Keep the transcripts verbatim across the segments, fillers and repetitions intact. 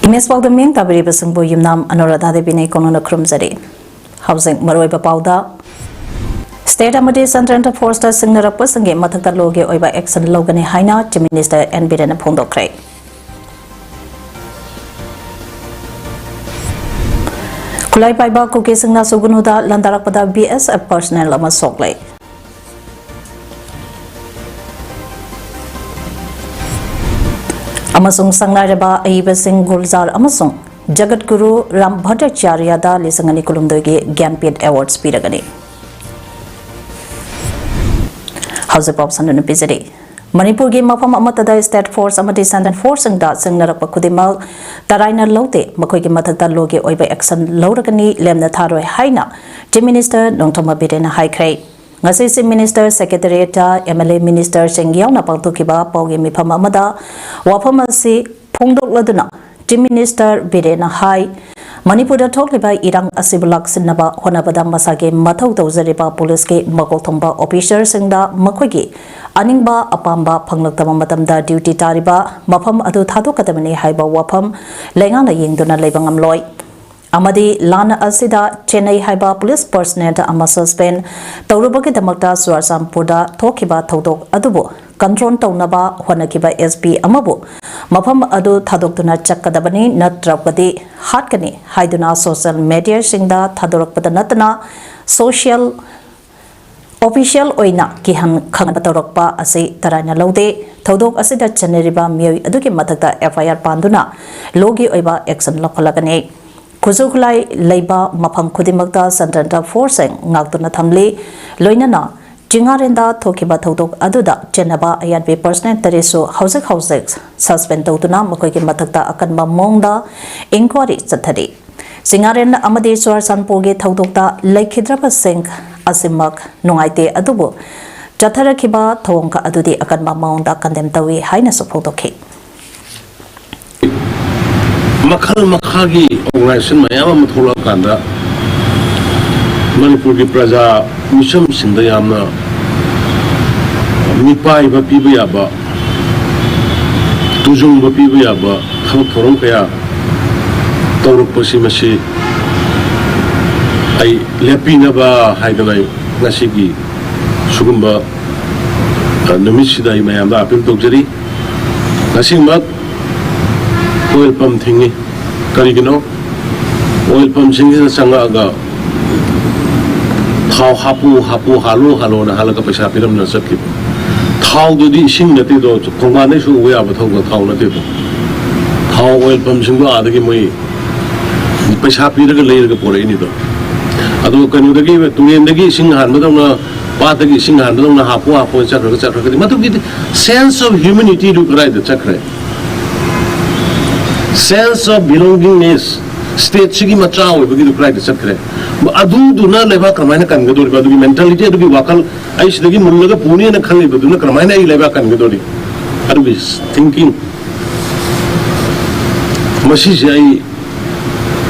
ꯃꯤꯁ ꯄꯥꯎꯗ ꯃꯤꯡ ꯇꯥꯕꯤꯔꯤꯕꯁꯤꯡꯕꯨ ꯌꯨꯝꯅꯥꯝ ꯑꯅꯨꯔꯥꯙꯥ ꯗꯦꯕꯤꯅ ꯏꯀꯣꯟꯅꯅ ꯈꯨꯔꯨꯝꯖꯔꯤ꯫ ꯍꯧꯖꯤꯛ ꯃꯔꯨꯑꯣꯏꯕ ꯄꯥꯎꯗ, ꯁ꯭ꯇꯦꯠ ꯑꯃꯗꯤ ꯁꯦꯟꯇ꯭ꯔꯦꯜ ꯐꯣꯔꯁꯇ ꯁꯤꯡꯅꯔꯛꯄꯁꯤꯡꯒꯤ ꯃꯊꯛꯇ ꯂꯣꯒꯤ ꯑꯣꯏꯕ ꯑꯦꯛꯁꯟ ꯂꯧꯒꯅꯤ ꯍꯥꯏꯅ ꯆꯤꯐ ꯃꯤꯅꯤꯁꯇꯔ ꯑꯦꯟ ꯕꯤꯔꯦꯟꯅ ꯐꯣꯡꯗꯣꯛꯈ꯭ꯔꯦ꯫ ꯈꯨꯠꯂꯥꯏ ꯄꯥꯏꯕ ꯀꯨꯀꯤꯁꯤꯡꯅ ꯁꯨꯒꯅꯨꯗ ꯂꯥꯟꯗꯥꯔꯛꯄꯗ ꯕꯤ ꯑꯦꯁ ꯑꯦꯐ ꯄꯔꯁꯅꯦꯜ ꯑꯃ ꯁꯣꯛꯂꯦ꯫ ꯑꯃꯁꯨꯡ ꯁꯪꯂꯥꯏꯔꯕ ꯑꯏꯕꯁꯤꯡ ꯒꯨꯜꯖꯥꯔ ꯑꯃꯁꯨꯡ ꯖꯒꯠꯒꯨꯔꯨ ꯔꯥꯝ ꯚꯠꯇꯥꯆꯥꯔꯌꯗ ꯂꯤꯁꯤꯡ ꯑꯅꯤ ꯀꯨꯟꯍꯨꯝꯗꯣꯏꯒꯤ ꯒ꯭ꯌꯥꯟꯄꯤꯊ ꯑꯦꯋꯥꯔꯗꯁ ꯄꯤꯔꯒꯅꯤ꯫ ꯍꯧꯖꯤꯛ ꯄꯥꯎ ꯁꯟꯗꯨꯅ ꯄꯤꯖꯔꯤ꯫ ꯃꯅꯤꯄꯨꯔꯒꯤ ꯃꯐꯝ ꯑꯃꯠꯇꯗ ꯁ꯭ꯇꯦꯠ ꯐꯣꯔꯁ ꯑꯃꯗꯤ ꯁꯦꯟꯇ꯭ꯔꯦꯜ ꯐꯣꯔꯁꯁꯤꯡꯗ ꯁꯤꯡꯅꯔꯛꯄ ꯈꯨꯗꯤꯡꯃꯛ ꯇꯔꯥꯏꯅ ꯂꯧꯗꯦ, ꯃꯈꯣꯏꯒꯤ ꯃꯊꯛꯇ ꯂꯣꯒꯤ ꯑꯣꯏꯕ ꯑꯦꯛꯁꯟ ꯂꯧꯔꯒꯅꯤ, ꯂꯦꯝꯅ ꯊꯥꯔꯣꯏ ꯍꯥꯏꯅ ꯆꯤꯐ ꯃꯤꯅꯤꯁꯇꯔ ꯅꯣꯡꯊꯣꯝꯕꯝ ꯕꯤꯔꯦꯟꯅ ꯍꯥꯏꯈ꯭ꯔꯦ꯫ ꯉꯁꯤ ꯆꯤꯐ ꯃꯤꯅꯤꯁꯇꯔ ꯁꯦꯀ꯭ꯔꯦꯇꯦꯔꯤꯌꯦꯠꯇ ꯑꯦꯝ ꯑꯦꯜ ꯑꯦ ꯃꯤꯅꯤꯁꯇꯔꯁꯤꯡ ꯌꯥꯎꯅ ꯄꯥꯡꯊꯣꯛꯈꯤꯕ ꯄꯥꯎꯒꯤ ꯃꯤꯐꯝ ꯑꯃꯗ ꯋꯥꯐꯝ ꯑꯁꯤ ꯐꯣꯡꯗꯣꯛꯂꯗꯨꯅ ꯆꯤꯐ ꯃꯤꯅꯤꯁꯇꯔ ꯕꯤꯔꯦꯟꯅ ꯍꯥꯏ, ꯃꯅꯤꯄꯨꯔꯗ ꯊꯣꯛꯂꯤꯕ ꯏꯔꯥꯡ ꯑꯁꯤꯕꯨ ꯂꯥꯛꯁꯤꯟꯅꯕ ꯍꯣꯠꯅꯕꯗ ꯃꯁꯥꯒꯤ ꯃꯊꯧ ꯇꯧꯖꯔꯤꯕ ꯄꯨꯂꯤꯁꯀꯤ ꯃꯀꯣꯛ ꯊꯣꯡꯕ ꯑꯣꯐꯤꯁꯔꯁꯤꯡꯗ ꯃꯈꯣꯏꯒꯤ ꯑꯅꯤꯡꯕ ꯑꯄꯥꯝꯕ ꯐꯪꯂꯛꯇꯕ ꯃꯇꯝꯗ ꯗ꯭ꯌꯨꯇꯤ ꯇꯥꯔꯤꯕ ꯃꯐꯝ ꯑꯗꯨ ꯊꯥꯗꯣꯛꯀꯗꯕꯅꯤ ꯍꯥꯏꯕ ꯋꯥꯐꯝ ꯂꯩꯉꯥꯛꯅ ꯌꯦꯡꯗꯨꯅ ꯂꯩꯕ ꯉꯝꯂꯣꯏ꯫ ꯑꯃꯗꯤ ꯂꯥꯟ ꯑꯁꯤꯗ ꯆꯦꯟꯅꯩ ꯍꯥꯏꯕ ꯄꯨꯂꯤꯁ ꯄꯔꯁꯅꯦꯜ ꯑꯃ ꯁꯁꯄꯦꯟ ꯇꯧꯔꯨꯕꯒꯤꯗꯃꯛꯇ ꯆꯨꯔꯆꯥꯟꯄꯨꯔꯗ ꯊꯣꯛꯈꯤꯕ ꯊꯧꯗꯣꯛ ꯑꯗꯨꯕꯨ ꯀꯟꯇ꯭ꯔꯣꯜ ꯇꯧꯅꯕ ꯍꯣꯠꯅꯈꯤꯕ ꯑꯦꯁ ꯄꯤ ꯑꯃꯕꯨ ꯃꯐꯝ ꯑꯗꯨ ꯊꯥꯗꯣꯛꯇꯨꯅ ꯆꯠꯀꯗꯕꯅꯤ, ꯅꯠꯇ꯭ꯔꯕꯗꯤ ꯍꯥꯠꯀꯅꯤ ꯍꯥꯏꯗꯨꯅ ꯁꯣꯁꯤꯌꯦꯜ ꯃꯦꯗꯤꯌꯥꯁꯤꯡꯗ ꯊꯥꯗꯣꯔꯛꯄꯗ ꯅꯠꯇꯅ ꯁꯣꯁꯤꯌꯦꯜ ꯑꯣꯐꯤꯁꯤꯌꯦꯜ ꯑꯣꯏꯅ ꯀꯤꯍꯟ ꯈꯪꯍꯟꯕ ꯇꯧꯔꯛꯄ ꯑꯁꯤ ꯇꯔꯥꯏꯅ ꯂꯧꯗꯦ꯫ ꯊꯧꯗꯣꯛ ꯑꯁꯤꯗ ꯆꯦꯟꯅꯔꯤꯕ ꯃꯤꯑꯣꯏ ꯑꯗꯨꯒꯤ ꯃꯊꯛꯇ ꯑꯦꯐ ꯑꯥꯏ ꯑꯥꯔ ꯄꯥꯟꯗꯨꯅ ꯂꯣꯒꯤ ꯑꯣꯏꯕ ꯑꯦꯛꯁꯟ ꯂꯧꯈꯠꯂꯒꯅꯤ꯫ ꯈꯨꯠꯁꯨ ꯈꯨꯠꯂꯥꯏ ꯂꯩꯕ ꯃꯐꯝ ꯈꯨꯗꯤꯡꯃꯛꯇ ꯁꯦꯟꯇ꯭ꯔꯦꯜ ꯐꯣꯔꯁꯁꯤꯡ ꯉꯥꯛꯇꯨꯅ ꯊꯝꯂꯤ꯫ ꯂꯣꯏꯅꯅ ꯆꯤꯡꯉꯥꯔꯦꯟꯗ ꯊꯣꯛꯈꯤꯕ ꯊꯧꯗꯣꯛ ꯑꯗꯨꯗ ꯆꯦꯟꯅꯕ ꯑꯌꯥꯠꯄꯤ ꯄꯔꯁꯅꯦꯜ ꯇꯔꯦꯠꯁꯨ ꯍꯧꯖꯤꯛ ꯍꯧꯖꯤꯛ ꯁꯁꯄꯦꯟ ꯇꯧꯗꯨꯅ ꯃꯈꯣꯏꯒꯤ ꯃꯊꯛꯇ ꯑꯀꯟꯕ ꯃꯑꯣꯡꯗ ꯏꯟꯀ꯭ꯋꯥꯔꯤ ꯆꯠꯊꯔꯤ꯫ ꯆꯤꯡꯉꯥꯔꯦꯟ ꯑꯃꯗꯤ ꯆꯨꯔꯆꯥꯟꯄꯨꯔꯒꯤ ꯊꯧꯗꯣꯛꯇ ꯂꯩꯈꯤꯗ꯭ꯔꯕꯁꯤꯡ ꯑꯁꯤꯃꯛ ꯅꯨꯡꯉꯥꯏꯇꯦ, ꯑꯗꯨꯕꯨ ꯆꯠꯊꯔꯛꯈꯤꯕ ꯊꯧꯑꯣꯡ ꯑꯗꯨꯗꯤ ꯑꯀꯟꯕ ꯃꯑꯣꯡꯗ ꯀꯟꯗꯦꯝ ꯇꯧꯏ ꯍꯥꯏꯅꯁꯨ ꯐꯣꯡꯗꯣꯛꯈꯤ꯫ ꯃꯈꯜ ꯃꯈꯥꯒꯤ ꯑꯣꯔꯒꯅꯥꯏꯖꯦꯁꯟ ꯃꯌꯥꯝ ꯑꯃ ꯊꯣꯛꯂꯛꯑꯀꯥꯟꯗ ꯃꯅꯤꯄꯨꯔꯒꯤ ꯄ꯭ꯔꯖꯥ ꯃꯤꯆꯝꯁꯤꯡꯗ ꯌꯥꯝꯅ ꯃꯤꯄꯥꯏꯕ ꯄꯤꯕ ꯌꯥꯕ, ꯇꯨꯖꯨꯡꯕ ꯄꯤꯕ ꯌꯥꯕ ꯊꯕꯛ ꯊꯧꯔꯝ ꯀꯌꯥ ꯍꯧꯔꯛꯄꯁꯤ ꯃꯁꯤ ꯑꯩ ꯂꯦꯞꯄꯤꯅꯕ ꯍꯥꯏꯗꯅ ꯑꯩ ꯉꯁꯤꯒꯤ ꯁꯤꯒꯨꯝꯕ, ꯑ, ꯅꯨꯃꯤꯠꯁꯤꯗ ꯑꯩ ꯃꯌꯥꯝꯗ ꯑꯥꯄꯤꯜ ꯇꯧꯖꯔꯤ꯫ ꯉꯁꯤꯃꯛ ꯑꯣꯏꯜ ꯄꯝ ꯊꯤꯡꯉꯤ꯫ ꯀꯔꯤꯒꯤꯅꯣ? ꯑꯣꯏꯜ ꯄꯝꯁꯤꯡꯁꯤꯗ ꯆꯪꯉꯛꯑꯒ ꯊꯥꯎ ꯍꯥꯞꯄꯨ, ꯍꯥꯞꯄꯨ, ꯍꯥꯜꯂꯨ, ꯍꯥꯜꯂꯣꯅ ꯍꯥꯜꯂꯒ ꯄꯩꯁꯥ ꯄꯤꯔꯝꯗꯅ ꯆꯠꯈꯤꯕ꯫ ꯊꯥꯎꯗꯨꯗꯤ ꯏꯁꯤꯡ ꯅꯠꯇꯦꯗꯣ, ꯈꯣꯡꯕꯥꯟꯗꯩꯁꯨ ꯎꯕ ꯌꯥꯕ ꯊꯧꯕ ꯊꯥꯎ ꯅꯠꯇꯦꯗꯣ꯫ ꯊꯥꯎ ꯑꯣꯏꯜ ꯄꯝꯁꯤꯡꯗꯣ ꯑꯥꯗꯒꯤ ꯃꯣꯏ ꯄꯩꯁꯥ ꯄꯤꯔꯒ ꯂꯩꯔꯒ ꯄꯣꯔꯛꯏꯅꯤꯗꯣ꯫ ꯑꯗꯨꯒ ꯀꯩꯅꯣꯗꯒꯤ, ꯇꯨꯔꯦꯟꯗꯒꯤ ꯏꯁꯤꯡ ꯍꯥꯟꯕꯗꯧꯅ, ꯄꯥꯠꯇꯒꯤ ꯏꯁꯤꯡ ꯍꯥꯟꯕꯗꯧꯅ ꯍꯥꯞꯄꯨ ꯍꯥꯞꯄꯨ ꯆꯠꯈ꯭ꯔꯒ ꯆꯠꯈ꯭ꯔꯒꯗꯤ ꯃꯗꯨꯒꯤꯗꯤ sense of humanity ꯗꯨ ꯀꯗꯥꯏꯗ ꯆꯠꯈ꯭ꯔꯦ? Sense of belongingness, state ꯁꯤꯒꯤ ꯃꯆꯥ ꯑꯣꯏꯕꯒꯤꯗꯨ ꯀꯗꯥꯏꯗ ꯆꯠꯈ꯭ꯔꯦ? ꯑꯗꯨꯗꯨꯅ ꯂꯩꯕꯥꯛ ꯀꯃꯥꯏꯅ ꯀꯟꯒꯗꯧꯔꯤꯕ? ꯑꯗꯨꯒꯤ mentality, ꯑꯗꯨꯒꯤ ꯋꯥꯈꯜ, ꯑꯩ ꯁꯤꯗꯒꯤ ꯃꯨꯜꯂꯒ ꯄꯨꯅꯦꯅ ꯈꯜꯂꯤꯕꯗꯨꯅ ꯀꯃꯥꯏꯅ ꯑꯩ ꯂꯩꯕꯥꯛ ꯀꯟꯒꯗꯧꯔꯤ? ꯑꯗꯨꯒꯤ thinking, ꯃꯁꯤꯁꯦ ꯑꯩ,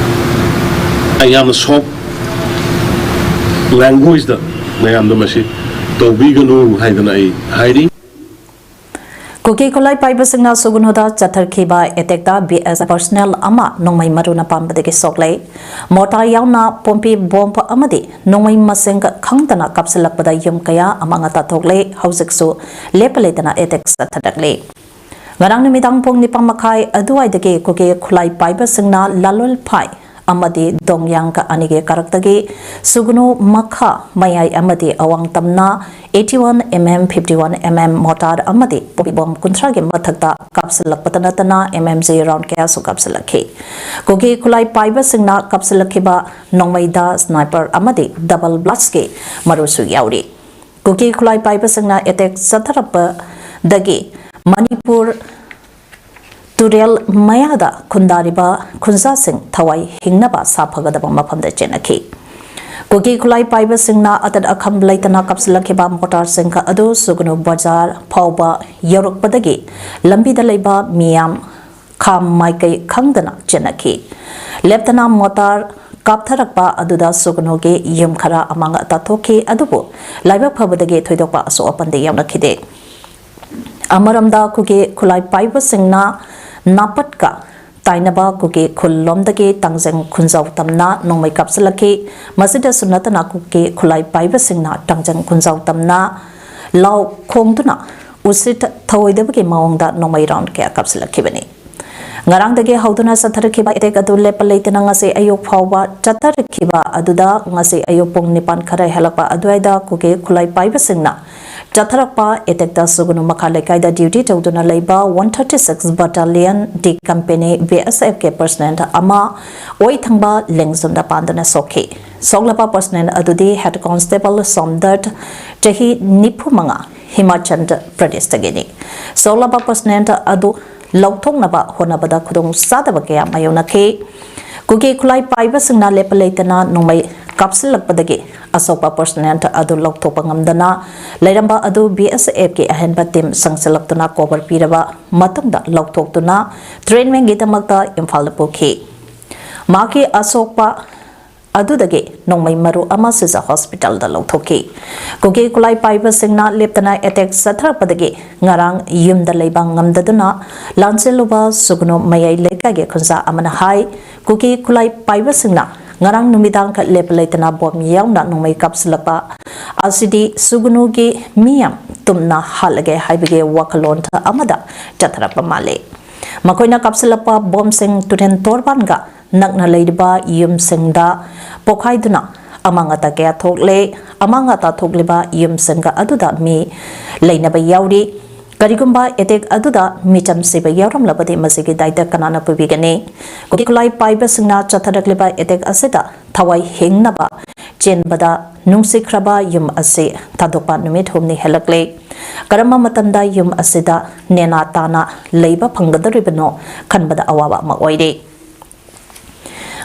ꯑꯩ ꯌꯥꯝꯅ soft language ꯗ ꯃꯌꯥꯝꯗ ꯃꯁꯤ ꯇꯧꯕꯤꯒꯅꯨ ꯍꯥꯏꯗꯅ ꯑꯩ ꯍꯥꯏꯔꯤ꯫ ꯀꯨꯀꯤ ꯈꯨꯠꯂꯥꯏ ꯄꯥꯏꯕꯁꯤꯡꯅ ꯁꯨꯒꯨꯅꯨꯗ ꯆꯠꯊꯈꯤꯕ attack ꯇ B S F personnel ꯑꯃ ꯅꯣꯡꯃꯩ ꯃꯔꯨꯅ ꯄꯥꯟꯕꯗꯒꯤ ꯁꯣꯛꯂꯦ꯫ Mortar ꯌꯥꯎꯅ ꯄꯣꯝꯄꯤ bomb ꯑꯃꯗꯤ ꯅꯣꯡꯃꯩ ꯃꯁꯤꯡ ꯈꯪꯗꯅ ꯀꯥꯞꯁꯤꯜꯂꯛꯄꯗ ꯌꯨꯝ ꯀꯌꯥ ꯑꯃꯥꯡ ꯑꯇꯥ ꯊꯣꯛꯂꯦ꯫ ꯍꯧꯖꯤꯛꯁꯨ ꯂꯦꯞꯄ ꯂꯩꯇꯅ attack ꯆꯠꯊꯔꯛꯂꯤ꯫ ꯉꯔꯥꯡ ꯅꯨꯃꯤꯗꯥꯡ ꯄꯨꯡ ꯅꯤꯄꯥꯟ ꯃꯈꯥꯏ ꯑꯗꯨꯋꯥꯏꯗꯒꯤ ꯀꯨꯀꯤ ꯈꯨꯠꯂꯥꯏ ꯄꯥꯏꯕꯁꯤꯡꯅ ꯂꯥꯂꯣꯜꯐꯥꯏ ꯑꯃꯗꯤ ꯗꯣꯡꯌꯥꯡ ꯑꯅꯤꯒꯤ ꯀꯔꯛꯇꯒꯤ ꯁꯨꯒꯅꯨ ꯃꯈꯥ ꯃꯌꯥꯏ ꯑꯃꯗꯤ ꯑꯋꯥꯡ ꯇꯝꯅ eighty one M M, fifty one M M mortar ꯑꯃꯗꯤ ꯄꯣꯝꯄꯤ bomb ꯀꯨꯟꯊ꯭ꯔꯥꯒꯤ ꯃꯊꯛꯇ ꯀꯥꯞꯁꯤꯜꯂꯛꯄꯇ ꯅꯠꯇꯅ M M G round ꯀꯌꯥꯁꯨ ꯀꯥꯞꯁꯤꯜꯂꯛꯈꯤ꯫ ꯀꯨꯀꯤ ꯈꯨꯠꯂꯥꯏ ꯄꯥꯏꯕꯁꯤꯡꯅ ꯀꯥꯞꯁꯤꯜꯂꯛꯈꯤꯕ ꯅꯣꯡꯃꯩꯗ sniper ꯑꯃꯗꯤ double blast ꯀꯤ ꯃꯔꯨꯁꯨ ꯌꯥꯎꯔꯤ꯫ ꯀꯨꯀꯤ ꯈꯨꯠꯂꯥꯏ ꯄꯥꯏꯕꯁꯤꯡꯅ attack ꯆꯠꯊꯔꯛꯄꯗꯒꯤ ꯃꯅꯤꯄꯨꯔ ꯇꯨꯔꯦꯜ ꯃꯌꯥꯗ ꯈꯨꯟꯗꯥꯔꯤꯕ ꯈꯨꯟꯖꯥꯁꯤꯡ ꯊꯋꯥꯏ ꯍꯤꯡꯅꯕ ꯁꯥꯐꯒꯗꯕ ꯃꯐꯝꯗ ꯆꯦꯟꯅꯈꯤ꯫ ꯀꯨꯀꯤ ꯈꯨꯠꯂꯥꯏ ꯄꯥꯏꯕꯁꯤꯡꯅ ꯑꯇꯠ ꯑꯈꯝ ꯂꯩꯇꯅ ꯀꯥꯞꯁꯤꯜꯂꯛꯈꯤꯕ mortar ꯁꯤꯡ ꯑꯗꯨ ꯁꯨꯒꯅꯨ ꯕꯖꯥꯔ ꯐꯥꯎꯕ ꯌꯧꯔꯛꯄꯗꯒꯤ ꯂꯝꯕꯤꯗ ꯂꯩꯕ ꯃꯤꯌꯥꯝ ꯈꯥꯝ ꯃꯥꯏꯀꯩ ꯈꯪꯗꯅ ꯆꯦꯟꯅꯈꯤ꯫ ꯂꯦꯞꯇꯅ mortar ꯀꯥꯞꯊꯔꯛꯄ ꯑꯗꯨꯗ ꯁꯨꯒꯅꯨꯒꯤ ꯌꯨꯝ ꯈꯔ ꯑꯃꯥꯡ ꯑꯇꯥ ꯊꯣꯛꯈꯤ, ꯑꯗꯨꯕꯨ ꯂꯥꯏꯕꯛ ꯐꯕꯗꯒꯤ ꯊꯣꯏꯗꯣꯛꯄ ꯑꯁꯣꯛ ꯑꯄꯟꯗꯤ ꯌꯥꯎꯅꯈꯤꯗꯦ꯫ ꯑꯃꯔꯣꯝꯗ ꯀꯨꯀꯤ ꯈꯨꯠꯂꯥꯏ ꯄꯥꯏꯕꯁꯤꯡꯅ ꯅꯥꯄꯠꯀ ꯇꯥꯏꯅꯕ ꯀꯨꯀꯤ ꯈꯨꯜꯂꯣꯝꯗꯒꯤ ꯇꯥꯡꯖꯪ ꯈꯨꯟꯖꯥꯎ ꯇꯝꯅ ꯅꯣꯡꯃꯩ ꯀꯥꯞꯁꯤꯜꯂꯛꯈꯤ꯫ ꯃꯁꯤꯗꯁꯨ ꯅꯠꯇꯅ ꯀꯨꯀꯤ ꯈꯨꯠꯂꯥꯏ ꯄꯥꯏꯕꯁꯤꯡꯅ ꯇꯥꯡꯖꯪ ꯈꯨꯟꯖꯥꯎ ꯇꯝꯅ ꯂꯥꯎ ꯈꯣꯡꯗꯨꯅ ꯎꯁꯤꯠ ꯊꯧꯑꯣꯏꯗꯕꯒꯤ ꯃꯑꯣꯡꯗ ꯅꯣꯡꯃꯩ ꯔꯥꯎꯟ ꯀꯌꯥ ꯀꯥꯞꯁꯤꯜꯂꯛꯈꯤꯕꯅꯤ꯫ ꯉꯔꯥꯡꯗꯒꯤ ꯍꯧꯗꯨꯅ ꯆꯠꯊꯔꯛꯈꯤꯕ ꯑꯦꯇꯦꯛ ꯑꯗꯨ ꯂꯦꯞꯄ ꯂꯩꯇꯅ ꯉꯁꯤ ꯑꯌꯨꯛ ꯐꯥꯎꯕ ꯆꯠꯊꯔꯛꯈꯤꯕ ꯑꯗꯨꯗ ꯉꯁꯤ ꯑꯌꯨꯛ ꯄꯨꯡ ꯅꯤꯄꯥꯟ ꯈꯔ ꯍꯦꯜꯂꯛꯄ ꯑꯗꯨꯋꯥꯏꯗ ꯀꯨꯀꯤ ꯈꯨꯠꯂꯥꯏ ꯄꯥꯏꯕꯁꯤꯡꯅ ꯆꯠꯊꯔꯛꯄ ꯑꯦꯇꯦꯛꯇ ꯁꯨꯒꯨꯅꯨ ꯃꯈꯥ ꯂꯩꯀꯥꯏꯗ ꯗ꯭ꯌꯨꯇꯤ ꯇꯧꯗꯨꯅ ꯂꯩꯕ one thirty six Battalion D Company B S F ꯀꯤ personnel ꯑꯃ ꯑꯣꯏ ꯊꯪꯕ ꯂꯦꯡꯖꯨꯝꯗ ꯄꯥꯟꯗꯨꯅ ꯁꯣꯛꯈꯤ꯫ ꯁꯣꯛꯂꯕ personnel ꯑꯗꯨꯗꯤ Head Constable ꯁꯣꯝꯗꯠ, ꯆꯍꯤ ꯅꯤꯐꯨ ꯃꯉꯥ, ꯍꯤꯃꯥꯆꯜ ꯄ꯭ꯔꯗꯦꯁꯇꯒꯤꯅꯤ꯫ ꯁꯣꯛꯂꯕ personnel ꯑꯗꯨ ꯂꯧꯊꯣꯛꯅꯕ ꯍꯣꯠꯅꯕꯗ ꯈꯨꯗꯣꯡ ꯆꯥꯗꯕ ꯀꯌꯥ ꯃꯥꯌꯣꯛꯅꯈꯤ꯫ ꯀꯨꯀꯤ ꯈꯨꯠꯂꯥꯏ ꯄꯥꯏꯕꯁꯤꯡꯅ ꯂꯦꯞꯄ ꯂꯩꯇꯅ ꯅꯣꯡꯃꯩ ꯀꯥꯞꯁꯤꯜꯂꯛꯄꯗꯒꯤ ꯑꯁꯣꯛꯄ personnel ꯑꯗꯨ ꯂꯧꯊꯣꯛꯄ ꯉꯝꯗꯅ ꯂꯩꯔꯝꯕ ꯑꯗꯨ B S F ꯀꯤ ꯑꯍꯦꯟꯕ team ꯆꯪꯁꯤꯜꯂꯛꯇꯨꯅ cover ꯄꯤꯔꯕ ꯃꯇꯨꯡꯗ ꯂꯧꯊꯣꯛꯇꯨꯅ treatmentꯀꯤꯗꯃꯛꯇ ꯏꯝꯐꯥꯜꯗ ꯄꯨꯈꯤ꯫ ꯃꯍꯥꯛꯀꯤ ꯑꯁꯣꯛꯄ ꯑꯗꯨꯗꯒꯤ ꯅꯣꯡꯃꯩ ꯃꯔꯨ ꯑꯃ ꯁꯤꯖ hospitalꯗ ꯂꯧꯊꯣꯛꯈꯤ꯫ ꯀꯨꯀꯤ ꯈꯨꯠꯂꯥꯏ ꯄꯥꯏꯕꯁꯤꯡꯅ ꯂꯦꯞꯇꯅ attack ꯆꯠꯊꯔꯛꯄꯗꯒꯤ ꯉꯔꯥꯡ ꯌꯨꯝꯗ ꯂꯩꯕ ꯉꯝꯗꯗꯨꯅ ꯂꯥꯟꯖꯦꯜꯂꯨꯕ ꯁꯨꯒꯅꯨ ꯃꯌꯥꯏ ꯂꯩꯀꯥꯏꯒꯤ ꯈꯨꯟꯖꯥ ꯑꯃꯅ ꯍꯥꯏ, ꯀꯨꯀꯤ ꯈꯨꯠꯂꯥꯏ ꯄꯥꯏꯕꯁꯤꯡꯅ ꯉꯔꯥꯡ ꯅꯨꯃꯤꯗꯥꯡ ꯂꯦꯞꯄ ꯂꯩꯇꯅ bomb ꯌꯥꯎꯅ ꯅꯣꯡꯃꯩ ꯀꯥꯞꯁꯤꯜꯂꯛꯄ ꯑꯁꯤꯗꯤ ꯁꯨꯒꯅꯨꯒꯤ ꯃꯤ ꯌꯥꯝ ꯇꯨꯝꯅ ꯍꯥꯠꯂꯒꯦ ꯍꯥꯏꯕꯒꯤ ꯋꯥꯈꯜꯂꯣꯟ ꯑꯃꯗ ꯆꯠꯊꯔꯛꯄ ꯃꯥꯜꯂꯤ꯫ ꯃꯈꯣꯏꯅ ꯀꯥꯞꯁꯤꯜꯂꯛꯄ bombꯁꯤꯡ ꯇꯨꯔꯦꯟ ꯇꯣꯔꯕꯥꯟꯒ ꯅꯛꯅ ꯂꯩꯔꯤꯕ ꯌꯨꯝꯁꯤꯡꯗ ꯄꯣꯈꯥꯏꯗꯨꯅ ꯑꯃꯥꯡ ꯑꯇꯥ ꯀꯌꯥ ꯊꯣꯛꯂꯦ꯫ ꯑꯃꯥꯡ ꯑꯇꯥ ꯊꯣꯛꯂꯤꯕ ꯌꯨꯝꯁꯤꯡꯒ ꯑꯗꯨꯗ ꯃꯤ ꯂꯩꯅꯕ ꯌꯥꯎꯔꯤ꯫ ꯀꯔꯤꯒꯨꯝꯕ attack ꯑꯗꯨꯗ ꯃꯤꯆꯝ ꯁꯤꯕ ꯌꯥꯎꯔꯝꯂꯕꯗꯤ ꯃꯁꯤꯒꯤ ꯗꯥꯏꯇ ꯀꯅꯥꯅ ꯄꯨꯕꯤꯒꯅꯤ? ꯀꯨꯀꯤ ꯈꯨꯠꯂꯥꯏ ꯄꯥꯏꯕꯁꯤꯡꯅ ꯆꯠꯊꯔꯛꯂꯤꯕ attack ꯑꯁꯤꯗ ꯊꯋꯥꯏ ꯍꯤꯡꯅꯕ ꯆꯦꯟꯕꯗ ꯅꯨꯡꯁꯤꯈ꯭ꯔꯕ ꯌꯨꯝ ꯑꯁꯤ ꯊꯥꯗꯣꯛꯄ ꯅꯨꯃꯤꯠ ꯍꯨꯝꯅꯤ ꯍꯦꯜꯂꯛꯂꯦ꯫ ꯀꯔꯝꯕ ꯃꯇꯝꯗ ꯌꯨꯝ ꯑꯁꯤꯗ ꯅꯦꯅꯥ ꯇꯥꯅ ꯂꯩꯕ ꯐꯪꯒꯗꯧꯔꯤꯕꯅꯣ ꯈꯟꯕꯗ ꯑꯋꯥꯕ ꯑꯃ ꯑꯣꯏꯔꯦ꯫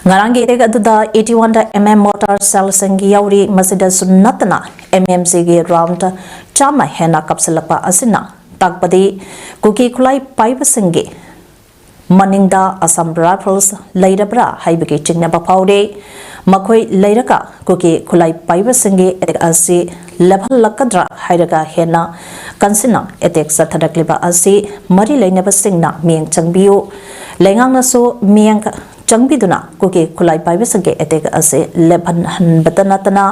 ꯉꯔꯥꯡꯒꯤ attack ꯑꯗꯨꯗ eighty one MM mortar shellꯁꯤꯡ ꯌꯥꯎꯔꯤ꯫ ꯃꯁꯤꯗꯁꯨ ꯅꯠꯇꯅ MMCꯒꯤ round ꯆꯥꯝꯃ ꯍꯦꯟꯅ ꯀꯥꯞꯁꯤꯜꯂꯛꯄ ꯑꯁꯤꯅ ꯇꯥꯛꯄꯗꯤ ꯀꯨꯀꯤ ꯈꯨꯠꯂꯥꯏ ꯄꯥꯏꯕꯁꯤꯡꯒꯤ ꯃꯅꯤꯡꯗ Assam Rifles ꯂꯩꯔꯕ꯭ꯔꯥ ꯍꯥꯏꯕꯒꯤ ꯆꯤꯡꯅꯕ ꯐꯥꯎꯔꯤ꯫ ꯃꯈꯣꯏ ꯂꯩꯔꯒ ꯀꯨꯀꯤ ꯈꯨꯠꯂꯥꯏ ꯄꯥꯏꯕꯁꯤꯡꯒꯤ attack ꯑꯁꯤ ꯂꯦꯞꯍꯜꯂꯛꯀꯗ꯭ꯔꯥ ꯍꯥꯏꯔꯒ ꯍꯦꯟꯅ ꯀꯟꯁꯤꯟꯅ attack ꯆꯠꯊꯔꯛꯂꯤꯕ ꯑꯁꯤ ꯃꯔꯤ ꯂꯩꯅꯕꯁꯤꯡꯅ ꯃꯤꯠꯌꯦꯡ ꯆꯪꯕꯤꯌꯨ꯫ ꯂꯩꯉꯥꯛꯅꯁꯨ ꯃꯤꯠꯌꯦꯡ ꯆꯪꯕꯤꯗꯨꯅ ꯀꯨꯀꯤ ꯈꯨꯠꯂꯥꯏ ꯄꯥꯏꯕꯁꯤꯡꯒꯤ attack ꯑꯁꯤ ꯂꯦꯞꯍꯟꯍꯟꯕꯇ ꯅꯠꯇꯅ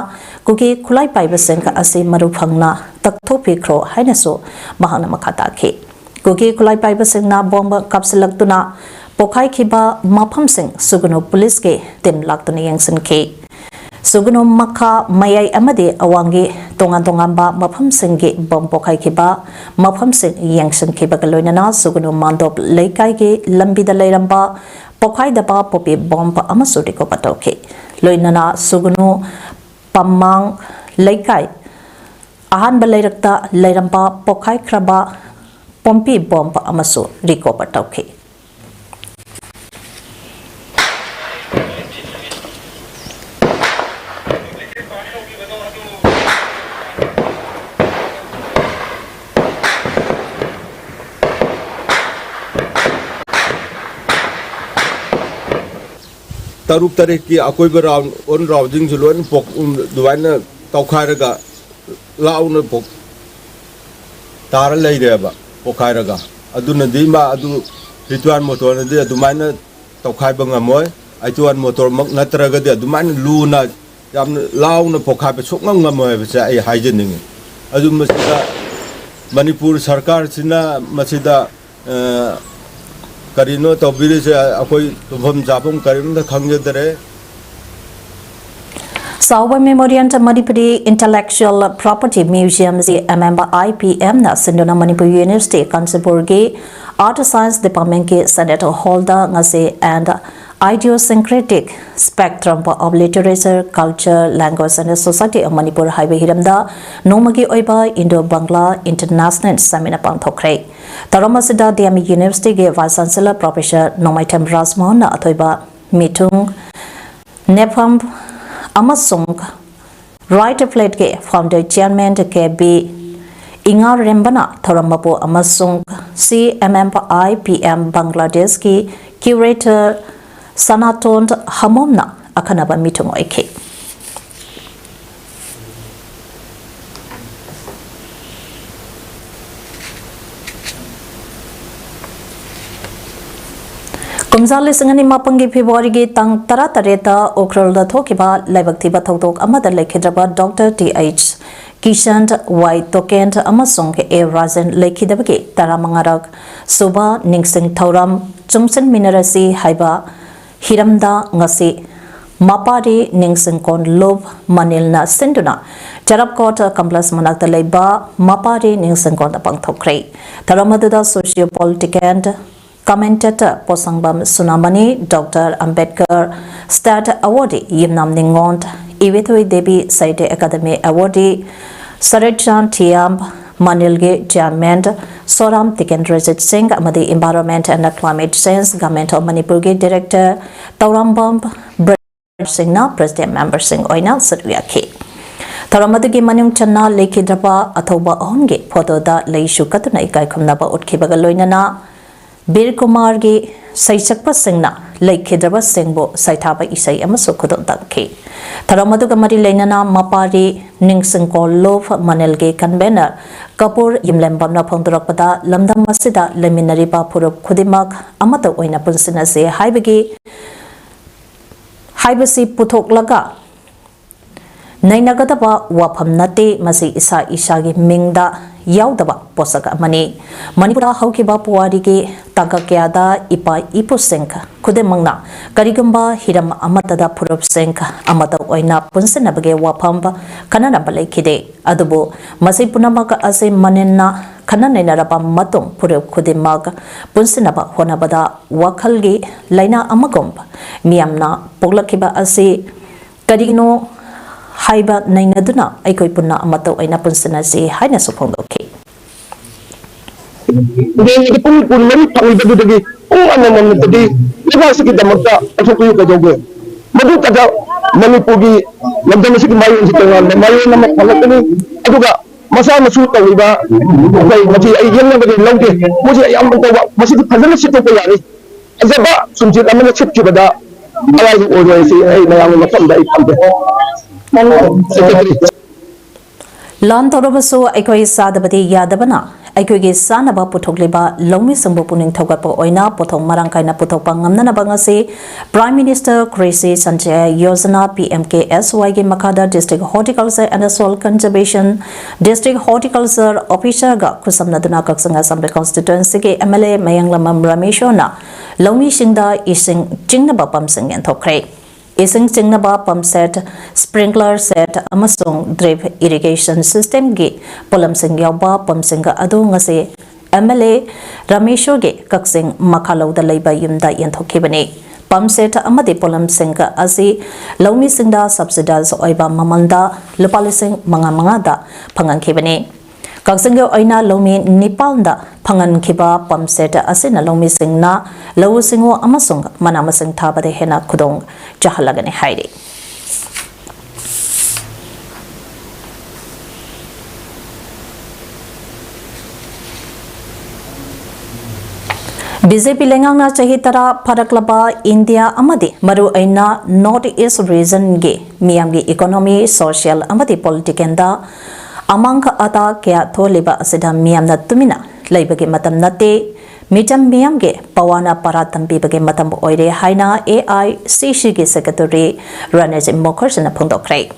ꯀꯨꯀꯤ ꯈꯨꯠꯂꯥꯏ ꯄꯥꯏꯕꯁꯤꯡ ꯑꯁꯤ ꯃꯔꯨ ꯐꯪꯅ ꯇꯛꯊꯣꯛꯄꯤꯈ꯭ꯔꯣ ꯍꯥꯏꯅꯁꯨ ꯃꯍꯥꯛꯅ ꯃꯈꯥ ꯇꯥꯈꯤ꯫ ꯀꯨꯀꯤ ꯈꯨꯠꯂꯥꯏ ꯄꯥꯏꯕꯁꯤꯡꯅ bomb ꯀꯥꯞꯁꯤꯜꯂꯛꯇꯨꯅ ꯄꯣꯈꯥꯏꯈꯤꯕ ꯃꯐꯝꯁꯤꯡ ꯁꯨꯒꯅꯨ ꯄꯨꯂꯤꯁꯀꯤ team ꯂꯥꯛꯇꯨꯅ ꯌꯦꯡꯁꯤꯟꯈꯤ꯫ ꯁꯨꯒꯅꯨ ꯃꯈꯥ, ꯃꯌꯥꯏ ꯑꯃꯗꯤ ꯑꯋꯥꯡꯒꯤ ꯇꯣꯉꯥꯟ ꯇꯣꯉꯥꯟꯕ ꯃꯐꯝꯁꯤꯡꯒꯤ bomb ꯄꯣꯈꯥꯏꯈꯤꯕ ꯃꯐꯝꯁꯤꯡ ꯌꯦꯡꯁꯤꯟꯈꯤꯕꯒ ꯂꯣꯏꯅꯅ ꯁꯨꯒꯅꯨ ꯃꯥꯟꯗꯣꯞ ꯂꯩꯀꯥꯏꯒꯤ ꯂꯝꯕꯤꯗ ꯂꯩꯔꯝꯕ ꯄꯣꯈꯥꯏꯗꯕ poppy bomb ꯑꯃꯁꯨ recover ꯇꯧꯈꯤ꯫ ꯂꯣꯏꯅꯅ ꯁꯨꯒꯅꯨ ꯄꯝꯃꯥꯡ ꯂꯩꯀꯥꯏ ꯑꯍꯥꯟꯕ ꯂꯩꯔꯛꯇ ꯂꯩꯔꯝꯕ ꯄꯣꯈꯥꯏꯈ꯭ꯔꯕ poppy bomb ꯑꯃꯁꯨ recover ꯇꯧꯈꯤ꯫ ꯇꯔꯨꯛ ꯇꯔꯦꯠꯀꯤ ꯑꯀꯣꯏꯕ round, on roundꯁꯤꯡꯁꯨ ꯂꯣꯏꯅ ꯄꯣꯛ-, ꯑꯗꯨꯃꯥꯏꯅ ꯇꯧꯈꯥꯏꯔꯒ ꯂꯥꯎꯅ ꯄꯣꯛ-, ꯇꯥꯔ ꯂꯩꯔꯦꯕ, ꯄꯣꯛꯈꯥꯏꯔꯒ꯫ ꯑꯗꯨꯅꯗꯤ ꯃꯥ ꯑꯗꯨ ꯔꯤꯇꯨꯋꯥꯟ ꯃꯣꯇꯣꯔꯅꯗꯤ ꯑꯗꯨꯃꯥꯏꯅ ꯇꯧꯈꯥꯏꯕ ꯉꯝꯃꯣꯏ꯫ ꯑꯩꯇꯨꯋꯥꯟ ꯃꯣꯇꯣꯔꯃꯛ ꯅꯠꯇ꯭ꯔꯒꯗꯤ ꯑꯗꯨꯃꯥꯏꯅ ꯂꯨꯅ, ꯌꯥꯝꯅ ꯂꯥꯎꯅ ꯄꯣꯛꯈꯥꯏꯕ ꯁꯨꯡꯉꯝ ꯉꯝꯃꯣꯏ ꯍꯥꯏꯕꯁꯦ ꯑꯩ ꯍꯥꯏꯖꯅꯤꯡꯉꯤ꯫ ꯑꯗꯨ ꯃꯁꯤꯗ ꯃꯅꯤꯄꯨꯔ ꯁꯔꯀꯥꯔꯁꯤꯅ ꯃꯁꯤꯗ, ꯑ, ꯀꯔꯤꯅꯣ ꯇꯧꯕꯤꯔꯤꯁꯦ? ꯑꯩꯈꯣꯏ ꯇꯨꯝꯐꯝ ꯆꯥꯐꯝ ꯀꯔꯤꯝꯇ ꯈꯪꯖꯗꯔꯦ꯫ Saoba Memorial Manipuri Intellectual Property Museum, C M M I P M ꯅ ꯁꯤꯟꯗꯨꯅ ꯃꯅꯤꯄꯨꯔ ꯌꯨꯅꯤꯚꯔꯁꯤꯇꯤ ꯀꯥꯟꯆꯤꯄꯨꯔꯒꯤ Art Science Department ꯀꯤ Senate Hall ꯗ ꯉꯁꯤ An Idiosyncratic Spectrum of Literature, Culture, Language and Society of Manipur ꯍꯥꯏꯕ ꯍꯤꯔꯝꯗ ꯅꯣꯡꯃꯒꯤ ꯑꯣꯏꯕ Indo Bangla International Seminar ꯄꯥꯡꯊꯣꯛꯈ꯭ꯔꯦ꯫ ꯊꯧꯔꯝ ꯑꯁꯤꯗ D M U University ꯒꯤ Vice Chancellor Professor ꯅꯣꯡꯃꯥꯏꯊꯦꯝ ꯔꯥꯖꯃꯣꯍꯟꯅ ꯑꯊꯣꯏꯕ ꯃꯤꯊꯨꯡ ꯅꯦꯐꯝ ꯑꯃꯁꯨꯡ Right Plate ꯀꯤ Founder Chairman K B ꯏꯉꯥ ꯔꯦꯝꯕꯅ ꯊꯧꯔꯝ ꯃꯄꯨ ꯑꯃꯁꯨꯡ C M M I P M ꯕꯪꯒ꯭ꯂꯥꯗꯦꯁꯀꯤ curator ꯁꯅꯥꯇꯣꯟ ꯍꯃꯣꯝꯅ ꯑꯈꯟꯅꯕ ꯃꯤꯊꯨꯡ ꯑꯣꯏꯈꯤ꯫ ꯀꯨꯝꯖꯥ ꯂꯤꯁꯤꯡ ꯑꯅꯤ ꯃꯥꯄꯟꯒꯤ ꯐꯦꯕ꯭ꯔꯨꯋꯥꯔꯤꯒꯤ ꯇꯥꯡ ꯇꯔꯥꯇꯔꯦꯠꯇ ꯎꯈ꯭ꯔꯨꯜꯗ ꯊꯣꯛꯈꯤꯕ ꯂꯥꯏꯕꯛ ꯊꯤꯕ ꯊꯧꯗꯣꯛ ꯑꯃꯗ ꯂꯩꯈꯤꯗ꯭ꯔꯕ ꯗꯣꯛꯇꯔ ꯇꯤ ꯑꯩꯆ ꯀꯤꯁꯟ, ꯋꯥꯏ ꯇꯣꯀꯦꯟ ꯑꯃꯁꯨꯡ ꯑꯦ ꯔꯥꯖꯦꯟ ꯂꯩꯈꯤꯗꯕꯒꯤ ꯇꯔꯥꯃꯉꯥꯔꯛ ꯁꯨꯕ ꯅꯤꯡꯁꯤꯡ ꯊꯧꯔꯝ ꯆꯨꯡꯁꯤꯟꯃꯤꯟꯅꯔꯁꯤ ꯍꯥꯏꯕ ꯍꯤꯔꯝꯗ ꯉꯁꯤ ꯃꯄꯥꯔꯤ ꯅꯤꯡꯁꯤꯡꯀꯣꯟ ꯂꯨꯞ ꯃꯅꯤꯜꯅ ꯁꯤꯟꯗꯨꯅ ꯆꯔꯞꯀꯣꯠ ꯀꯝꯄ꯭ꯂꯦꯛꯁ ꯃꯅꯥꯛꯇ ꯂꯩꯕ ꯃꯄꯥꯔꯤ ꯅꯤꯡꯁꯤꯡꯀꯣꯟꯗ ꯄꯥꯡꯊꯣꯛꯈ꯭ꯔꯦ꯫ ꯊꯧꯔꯝ ꯑꯗꯨꯗ socio political commentator ꯄꯣꯁꯪꯕꯝ ꯁꯨꯅꯥꯃꯅꯤ, doctor Ambedkar State Awardee Yumnam ꯅꯤꯉꯣꯟ, Ibethoi Devi Sahitya Academy Awardee Saratchand Thiyam, ꯃꯅꯤꯜꯒꯤ chairman ꯁꯣꯔꯥꯝ ꯇꯤꯀꯦꯟꯗ꯭ꯔꯖꯤꯠ ꯁꯤꯡ ꯑꯃꯗꯤ Environment and Climate Change Government of ꯃꯅꯤꯄꯨꯔꯒꯤ director ꯇꯧꯔꯥꯝꯕꯝ ꯕ꯭ꯔꯖꯁꯤꯡꯅ president memberꯁꯤꯡ ꯑꯣꯏꯅ ꯁꯔꯨꯛ ꯌꯥꯈꯤ꯫ ꯊꯧꯔꯝ ꯑꯗꯨꯒꯤ ꯃꯅꯨꯡ ꯆꯟꯅ ꯂꯩꯈꯤꯗ꯭ꯔꯕ ꯑꯊꯧꯕ ꯑꯍꯨꯝꯒꯤ photoꯗ ꯂꯩꯁꯨ ꯀꯠꯇꯨꯅ ꯏꯀꯥꯏ ꯈꯨꯝꯅꯕ ꯎꯠꯈꯤꯕꯒ ꯂꯣꯏꯅꯅ ꯕꯤꯔ ꯀꯨꯃꯥꯔꯒꯤ ꯁꯩꯁꯛꯄꯁꯤꯡꯅ ꯂꯩꯈꯤꯗ꯭ꯔꯕꯁꯤꯡꯕꯨ ꯁꯩꯊꯥꯕ ꯏꯁꯩ ꯑꯃꯁꯨ ꯈꯨꯗꯣꯜ ꯇꯝꯈꯤ꯫ ꯊꯧꯔꯝ ꯑꯗꯨꯒ ꯃꯔꯤ ꯂꯩꯅꯅ ꯃꯄꯥꯔꯤ ꯅꯤꯡꯁꯤꯡꯀꯣꯜ ꯂꯨꯞ ꯃꯅꯤꯜꯒꯤ convener ꯀꯄꯨꯔ ꯌꯨꯝꯂꯦꯝꯕꯝꯅ ꯐꯣꯡꯗꯣꯔꯛꯄꯗ, ꯂꯝꯗꯝ ꯑꯁꯤꯗ ꯂꯩꯃꯤꯟꯅꯔꯤꯕ ꯐꯨꯔꯨꯞ ꯈꯨꯗꯤꯡꯃꯛ ꯑꯃꯠꯇ ꯑꯣꯏꯅ ꯄꯨꯟꯁꯤꯟꯅꯁꯤ ꯍꯥꯏꯕꯒꯤ ꯍꯥꯏꯕꯁꯤ ꯄꯨꯊꯣꯛꯂꯒ ꯅꯩꯅꯒꯗꯕ ꯋꯥꯐꯝ ꯅꯠꯇꯦ, ꯃꯁꯤ ꯏꯁꯥ ꯏꯁꯥꯒꯤ ꯃꯤꯡꯗ ꯌꯥꯎꯗꯕ ꯄꯣꯠꯁꯛ ꯑꯃꯅꯤ꯫ ꯃꯅꯤꯄꯨꯔꯗ ꯍꯧꯈꯤꯕ ꯄꯨꯋꯥꯔꯤꯒꯤ ꯇꯥꯡꯀꯛ ꯀꯌꯥꯗ ꯏꯄꯥ ꯏꯄꯨꯁꯤꯡ ꯈꯨꯗꯤꯡꯃꯛꯅ ꯀꯔꯤꯒꯨꯝꯕ ꯍꯤꯔꯝ ꯑꯃꯠꯇꯗ ꯐꯨꯔꯨꯞꯁꯤꯡ ꯑꯃꯠꯇ ꯑꯣꯏꯅ ꯄꯨꯟꯁꯤꯟꯅꯕꯒꯤ ꯋꯥꯐꯝ ꯈꯟꯅꯔꯝꯕ ꯂꯩꯈꯤꯗꯦ꯫ ꯑꯗꯨꯕꯨ ꯃꯁꯤ ꯄꯨꯝꯅꯃꯛ ꯑꯁꯤ ꯃꯅꯤꯟꯅ ꯈꯟꯅ ꯅꯩꯅꯔꯕ ꯃꯇꯨꯡ ꯐꯨꯔꯨꯞ ꯈꯨꯗꯤꯡꯃꯛ ꯄꯨꯟꯁꯤꯟꯅꯕ ꯍꯣꯠꯅꯕꯗ ꯋꯥꯈꯜꯒꯤ ꯂꯥꯏꯅꯥ ꯑꯃꯒꯨꯝ ꯃꯤꯌꯥꯝꯅ ꯄꯣꯛꯂꯛꯈꯤꯕ ꯑꯁꯤ ꯀꯔꯤꯒꯤꯅꯣ ꯍꯥꯏꯕ ꯅꯩꯅꯗꯨꯅ ꯑꯩꯈꯣꯏ ꯄꯨꯟꯅ ꯑꯃꯠꯇ ꯑꯣꯏꯅ ꯄꯨꯟꯁꯤꯟꯅꯁꯤ ꯍꯥꯏꯅꯁꯨ ꯐꯣꯡꯗꯣꯛꯈꯤ꯫ ꯗꯦꯡꯒꯤ ꯄꯨꯡ ꯀꯨꯟꯃꯔꯤ ꯐꯪꯗꯕꯗꯒꯤ ꯄꯨꯡ ꯑꯃꯃꯝ ꯅꯠꯇꯗꯤ ꯂꯩꯕꯥꯛ ꯑꯁꯤꯒꯤꯗꯃꯛꯇ ꯄꯥꯡꯊꯣꯛꯄꯤꯌꯨ ꯀꯩꯗꯧꯒꯦ? ꯃꯗꯨ ꯇꯗ ꯃꯅꯤꯄꯨꯔꯒꯤ ꯂꯝꯗꯝ ꯑꯁꯤꯒꯤ ꯃꯥꯏꯑꯣꯟꯁꯤ ꯇꯣꯉꯥꯟꯕ ꯃꯥꯏꯑꯣꯟ ꯑꯃ ꯐꯪꯂꯛꯀꯅꯤ꯫ ꯑꯗꯨꯒ ꯃꯆꯥ ꯃꯁꯨ ꯇꯧꯔꯤꯕ ꯑꯩꯈꯣꯏ ꯃꯁꯤ ꯑꯩ ꯌꯦꯡꯅꯕꯗꯤ ꯂꯧꯗꯦ꯫ ꯃꯁꯤ ꯌꯥꯝ ꯇꯧꯕ, ꯃꯁꯤꯗꯤ ꯐꯖꯅ ꯁꯤꯠꯇꯣꯛꯄ ꯌꯥꯔꯤ꯫ ꯐꯖꯕ ꯁꯨꯝꯆꯤꯠ ꯑꯃꯅ ꯁꯤꯠꯈꯤꯕꯗ ꯑꯔꯥꯏꯕ ꯑꯣꯏꯔꯣꯏ ꯍꯥꯏꯁꯤ ꯑꯩ ꯃꯌꯥꯝꯒꯤ ꯃꯐꯝꯗ ꯑꯩ ꯊꯝꯖꯩ꯫ Secretary꯫ ꯂꯥꯟ ꯇꯧꯔꯕꯁꯨ ꯑꯩꯈꯣꯏ ꯆꯥꯗꯕꯗꯤ ꯌꯥꯗꯕꯅ ꯑꯩꯈꯣꯏꯒꯤ ꯆꯥꯅꯕ ꯄꯨꯊꯣꯛꯂꯤꯕ ꯂꯧꯃꯤꯁꯤꯡꯕꯨ ꯄꯨꯛꯅꯤꯡ ꯊꯧꯒꯠꯄ ꯑꯣꯏꯅ ꯄꯣꯠꯊꯣꯛ ꯃꯔꯥꯡ ꯀꯥꯏꯅ ꯄꯨꯊꯣꯛꯄ ꯉꯝꯅꯅꯕ ꯉꯁꯤ Prime Minister Krishi Sanchaya Yojana P M K S Y ꯒꯤ ꯃꯈꯥꯗ District Horticulture and Soil Conservation, District Horticulture Officer ꯒ ꯈꯨꯠꯁꯝꯅꯗꯨꯅ ꯀꯛꯆꯤꯡ Assembly Constituency ꯒꯤ M L A ꯃꯌꯥꯡꯂꯝꯕꯝ ꯔꯥꯃꯦꯁꯣꯔꯅ ꯂꯧꯃꯤꯁꯤꯡꯗ ꯏꯁꯤꯡ ꯆꯤꯡꯅꯕ ꯄꯝꯁꯤꯡ ꯌꯦꯟꯊꯣꯛꯈ꯭ꯔꯦ꯫ ꯏꯁꯤꯡ ꯆꯤꯡꯅꯕ pump set, sprinkler set ꯑꯃꯁꯨꯡ drip irrigation system ꯒꯤ ꯄꯣꯠꯂꯝꯁꯤꯡ ꯌꯥꯎꯕ ꯄꯝꯁꯤꯡ ꯑꯗꯨ ꯉꯁꯤ M L A ꯔꯥꯃꯦꯁꯣꯔꯒꯤ ꯀꯛꯆꯤꯡ ꯃꯈꯥꯂꯧꯗ ꯂꯩꯕ ꯌꯨꯝꯗ ꯌꯦꯟꯊꯣꯛꯈꯤꯕꯅꯤ꯫ Pump set ꯑꯃꯗꯤ ꯄꯣꯠꯂꯝꯁꯤꯡ ꯑꯁꯤ ꯂꯧꯃꯤꯁꯤꯡꯗ subsidized ꯑꯣꯏꯕ ꯃꯃꯜꯗ ꯂꯨꯄꯥ ꯂꯤꯁꯤꯡ ꯃꯉꯥ ꯃꯉꯥꯗ ꯐꯪꯍꯟꯈꯤꯕꯅꯤ꯫ ꯀꯛꯆꯤꯡꯒꯤ ꯑꯣꯏꯅ ꯂꯧꯃꯤ ꯅꯤꯄꯥꯟꯗ ꯐꯪꯍꯟꯈꯤꯕ pump set ꯑꯁꯤꯅ ꯂꯧꯃꯤꯁꯤꯡꯅ ꯂꯧꯎ ꯁꯤꯡꯎ ꯑꯃꯁꯨꯡ ꯃꯅꯥ ꯃꯁꯤꯡ ꯊꯥꯕꯗ ꯍꯦꯟꯅ ꯈꯨꯗꯣꯡ ꯆꯥꯍꯜꯂꯒꯅꯤ ꯍꯥꯏꯔꯤ꯫ B J P ꯂꯩꯉꯥꯛꯅ ꯆꯍꯤ ꯇꯔꯥ ꯐꯥꯔꯛꯂꯕ ꯏꯟꯗꯤꯌꯥ ꯑꯃꯗꯤ ꯃꯔꯨꯑꯣꯏꯅ North East region ꯒꯤ ꯃꯤꯌꯥꯝꯒꯤ economy, social ꯑꯃꯗꯤ political ꯗ ꯑꯃꯥꯡ ꯑꯇꯥ ꯀꯌꯥ ꯊꯣꯛꯍꯜꯂꯤꯕ ꯑꯁꯤꯗ ꯃꯤꯌꯥꯝꯅ ꯇꯨꯃꯤꯟꯅ ꯂꯩꯕꯒꯤ ꯃꯇꯝ ꯅꯠꯇꯦ꯫ ꯃꯤꯆꯝ ꯃꯤꯌꯥꯝꯒꯤ ꯄꯋꯥꯅ ꯄꯥꯔꯥ ꯇꯝꯕꯤꯕꯒꯤ ꯃꯇꯝ ꯑꯣꯏꯔꯦ ꯍꯥꯏꯅ A I C C ꯒꯤ secretary ꯔꯥꯅꯤꯖꯤꯠ ꯃꯨꯈꯔꯖꯤꯅ ꯐꯣꯡꯗꯣꯛꯈ꯭ꯔꯦ꯫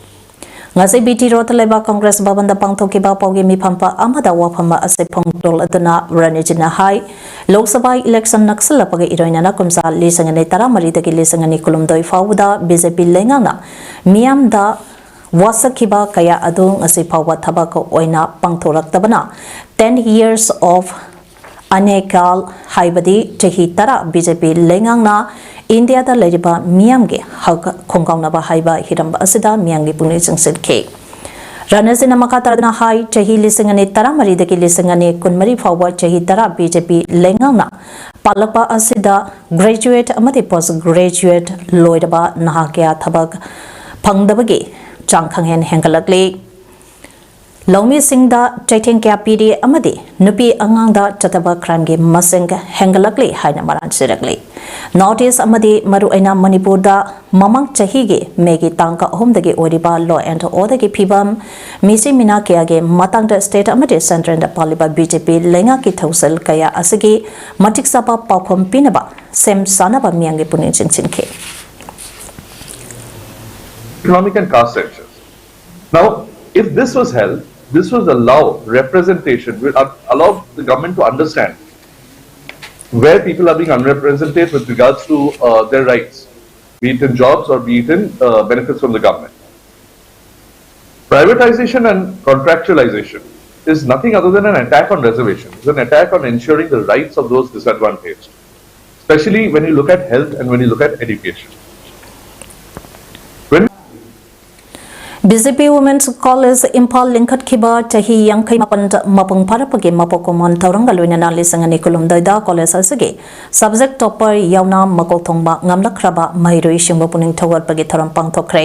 ꯉꯁꯤ B T ꯔꯣꯗꯇ ꯂꯩꯕ ꯀꯪꯒ꯭ꯔꯦꯁ ꯚꯕꯟꯗ ꯄꯥꯡꯊꯣꯛꯈꯤꯕ ꯄꯥꯎꯒꯤ ꯃꯤꯐꯝ ꯑꯃꯗ ꯋꯥꯐꯝ ꯑꯁꯤ ꯐꯣꯡꯗꯣꯛꯂꯗꯨꯅ ꯔꯥꯅꯤꯖꯤꯠꯅ ꯍꯥꯏ, ꯂꯣꯛ ꯁꯚꯥ election ꯅꯛꯁꯤꯜꯂꯛꯄꯒ ꯏꯔꯣꯏꯅꯅ ꯀꯨꯝꯖꯥ ꯂꯤꯁꯤꯡ ꯑꯅꯤ ꯇꯔꯥꯃꯔꯤꯗꯒꯤ ꯂꯤꯁꯤꯡ ꯑꯅꯤ ꯀꯨꯟꯍꯨꯝꯗꯣꯏ ꯐꯥꯎꯕꯗ B J P ꯂꯩꯉꯥꯛꯅ ꯃꯤꯌꯥꯝꯗ ꯋꯥꯁꯛꯈꯤꯕ ꯀꯌꯥ ꯑꯗꯨ ꯉꯁꯤ ꯐꯥꯎꯕ ꯊꯕꯛ ꯑꯣꯏꯅ ꯄꯥꯡꯊꯣꯔꯛꯇꯕꯅ ten years of ꯑꯅꯦꯀꯥꯜ ꯍꯥꯏꯕꯗꯤ ꯆꯍꯤ ꯇꯔꯥ B J P ꯂꯩꯉꯥꯛꯅ ꯏꯟꯗꯤꯌꯥꯗ ꯂꯩꯔꯤꯕ ꯃꯤꯌꯥꯝꯒꯤ ꯍꯛ ꯈꯣꯡꯒꯥꯎꯅꯕ ꯍꯥꯏꯕ ꯍꯤꯔꯝ ꯑꯁꯤꯗ ꯃꯤꯌꯥꯝꯒꯤ ꯄꯨꯛꯅꯤꯡ ꯆꯤꯡꯁꯤꯟꯈꯤ꯫ ꯔꯥꯅꯤꯖꯤꯠꯅ ꯃꯈꯥ ꯇꯥꯗꯨꯅ ꯍꯥꯏ, ꯆꯍꯤ ꯂꯤꯁꯤꯡ ꯑꯅꯤ ꯇꯔꯥꯃꯔꯤꯗꯒꯤ ꯂꯤꯁꯤꯡ ꯑꯅꯤ ꯀꯨꯟꯃꯔꯤ ꯐꯥꯎꯕ ꯆꯍꯤ ꯇꯔꯥ B J P ꯂꯩꯉꯥꯛꯅ ꯄꯥꯜꯂꯛꯄ ꯑꯁꯤꯗ graduate ꯑꯃꯗꯤ post graduate ꯂꯣꯏꯔꯕ ꯅꯍꯥ ꯀꯌꯥ ꯊꯕꯛ ꯐꯪꯗꯕꯒꯤ ꯆꯥꯡ ꯈꯪꯍꯦꯟ ꯍꯦꯟꯒꯠꯂꯛꯂꯤ꯫ ꯂꯧꯃꯤꯁꯤꯡꯗ ꯆꯩꯊꯦꯡ ꯀꯌꯥ ꯄꯤꯔꯤ ꯑꯃꯗꯤ ꯅꯨꯄꯤ ꯑꯉꯥꯡꯗ ꯆꯠꯇꯕ crimeꯒꯤ ꯃꯁꯤꯡ ꯍꯦꯟꯒꯠꯂꯛꯂꯤ ꯍꯥꯏꯅ ꯃꯔꯥꯜ ꯁꯤꯔꯛꯂꯤ꯫ North East ꯑꯃꯗꯤ ꯃꯔꯨꯑꯣꯏꯅ ꯃꯅꯤꯄꯨꯔꯗ ꯃꯃꯥꯡ ꯆꯍꯤꯒꯤ Mayꯒꯤ ꯇꯥꯡ ꯑꯍꯨꯝꯗꯒꯤ ꯑꯣꯏꯔꯤꯕ law and orderꯒꯤ ꯐꯤꯕꯝ, ꯃꯤꯁꯤ ꯃꯤꯅꯥ ꯀꯌꯥꯒꯤ ꯃꯇꯥꯡꯗ state ꯑꯃꯗꯤ centreꯗ ꯄꯥꯜꯂꯤꯕ BJP ꯂꯩꯉꯥꯛꯀꯤ ꯊꯧꯁꯤꯜ ꯀꯌꯥ ꯑꯁꯤꯒꯤ ꯃꯇꯤꯛ ꯆꯥꯕ ꯄꯥꯎꯈꯨꯝ ꯄꯤꯅꯕ ꯁꯦꯝ ꯁꯥꯅꯕ ꯃꯤꯌꯥꯝꯒꯤ ꯄꯨꯛꯅꯤꯡ ꯆꯤꯡꯁꯤꯟꯈꯤ꯫ Economic and caste census. Now, if this was held, this was allow representation, will al- allow the government to understand where people are being unrepresented with regards to uh, their rights, be it in jobs or be it in uh, benefits from the government. Privatization and contractualization is nothing other than an attack on reservation. It's an attack on ensuring the rights of those disadvantaged, especially when you look at health and when you look at education. When BJP Women's College Imphal ꯂꯤꯡꯈꯠꯈꯤꯕ ꯆꯍꯤ ꯌꯥꯡꯈꯩ ꯃꯥꯄꯟ ꯃꯄꯨꯡ ꯐꯥꯔꯛꯄꯒꯤ ꯃꯄꯣꯛ ꯀꯨꯝꯑꯣꯟ ꯊꯧꯔꯝꯒ ꯂꯣꯏꯅꯅ ꯂꯤꯁꯤꯡ ꯑꯅꯤ ꯀꯨꯟꯍꯨꯝꯗꯣꯏꯗ college ꯑꯁꯤꯒꯤ subject topper ꯌꯥꯎꯅ ꯃꯀꯣꯛ ꯊꯣꯡꯕ ꯉꯝꯂꯛꯈ꯭ꯔꯕ ꯃꯍꯩꯔꯣꯏꯁꯤꯡꯕꯨ ꯄꯨꯛꯅꯤꯡ ꯊꯧꯒꯠꯄꯒꯤ ꯊꯧꯔꯝ ꯄꯥꯡꯊꯣꯛꯈ꯭ꯔꯦ꯫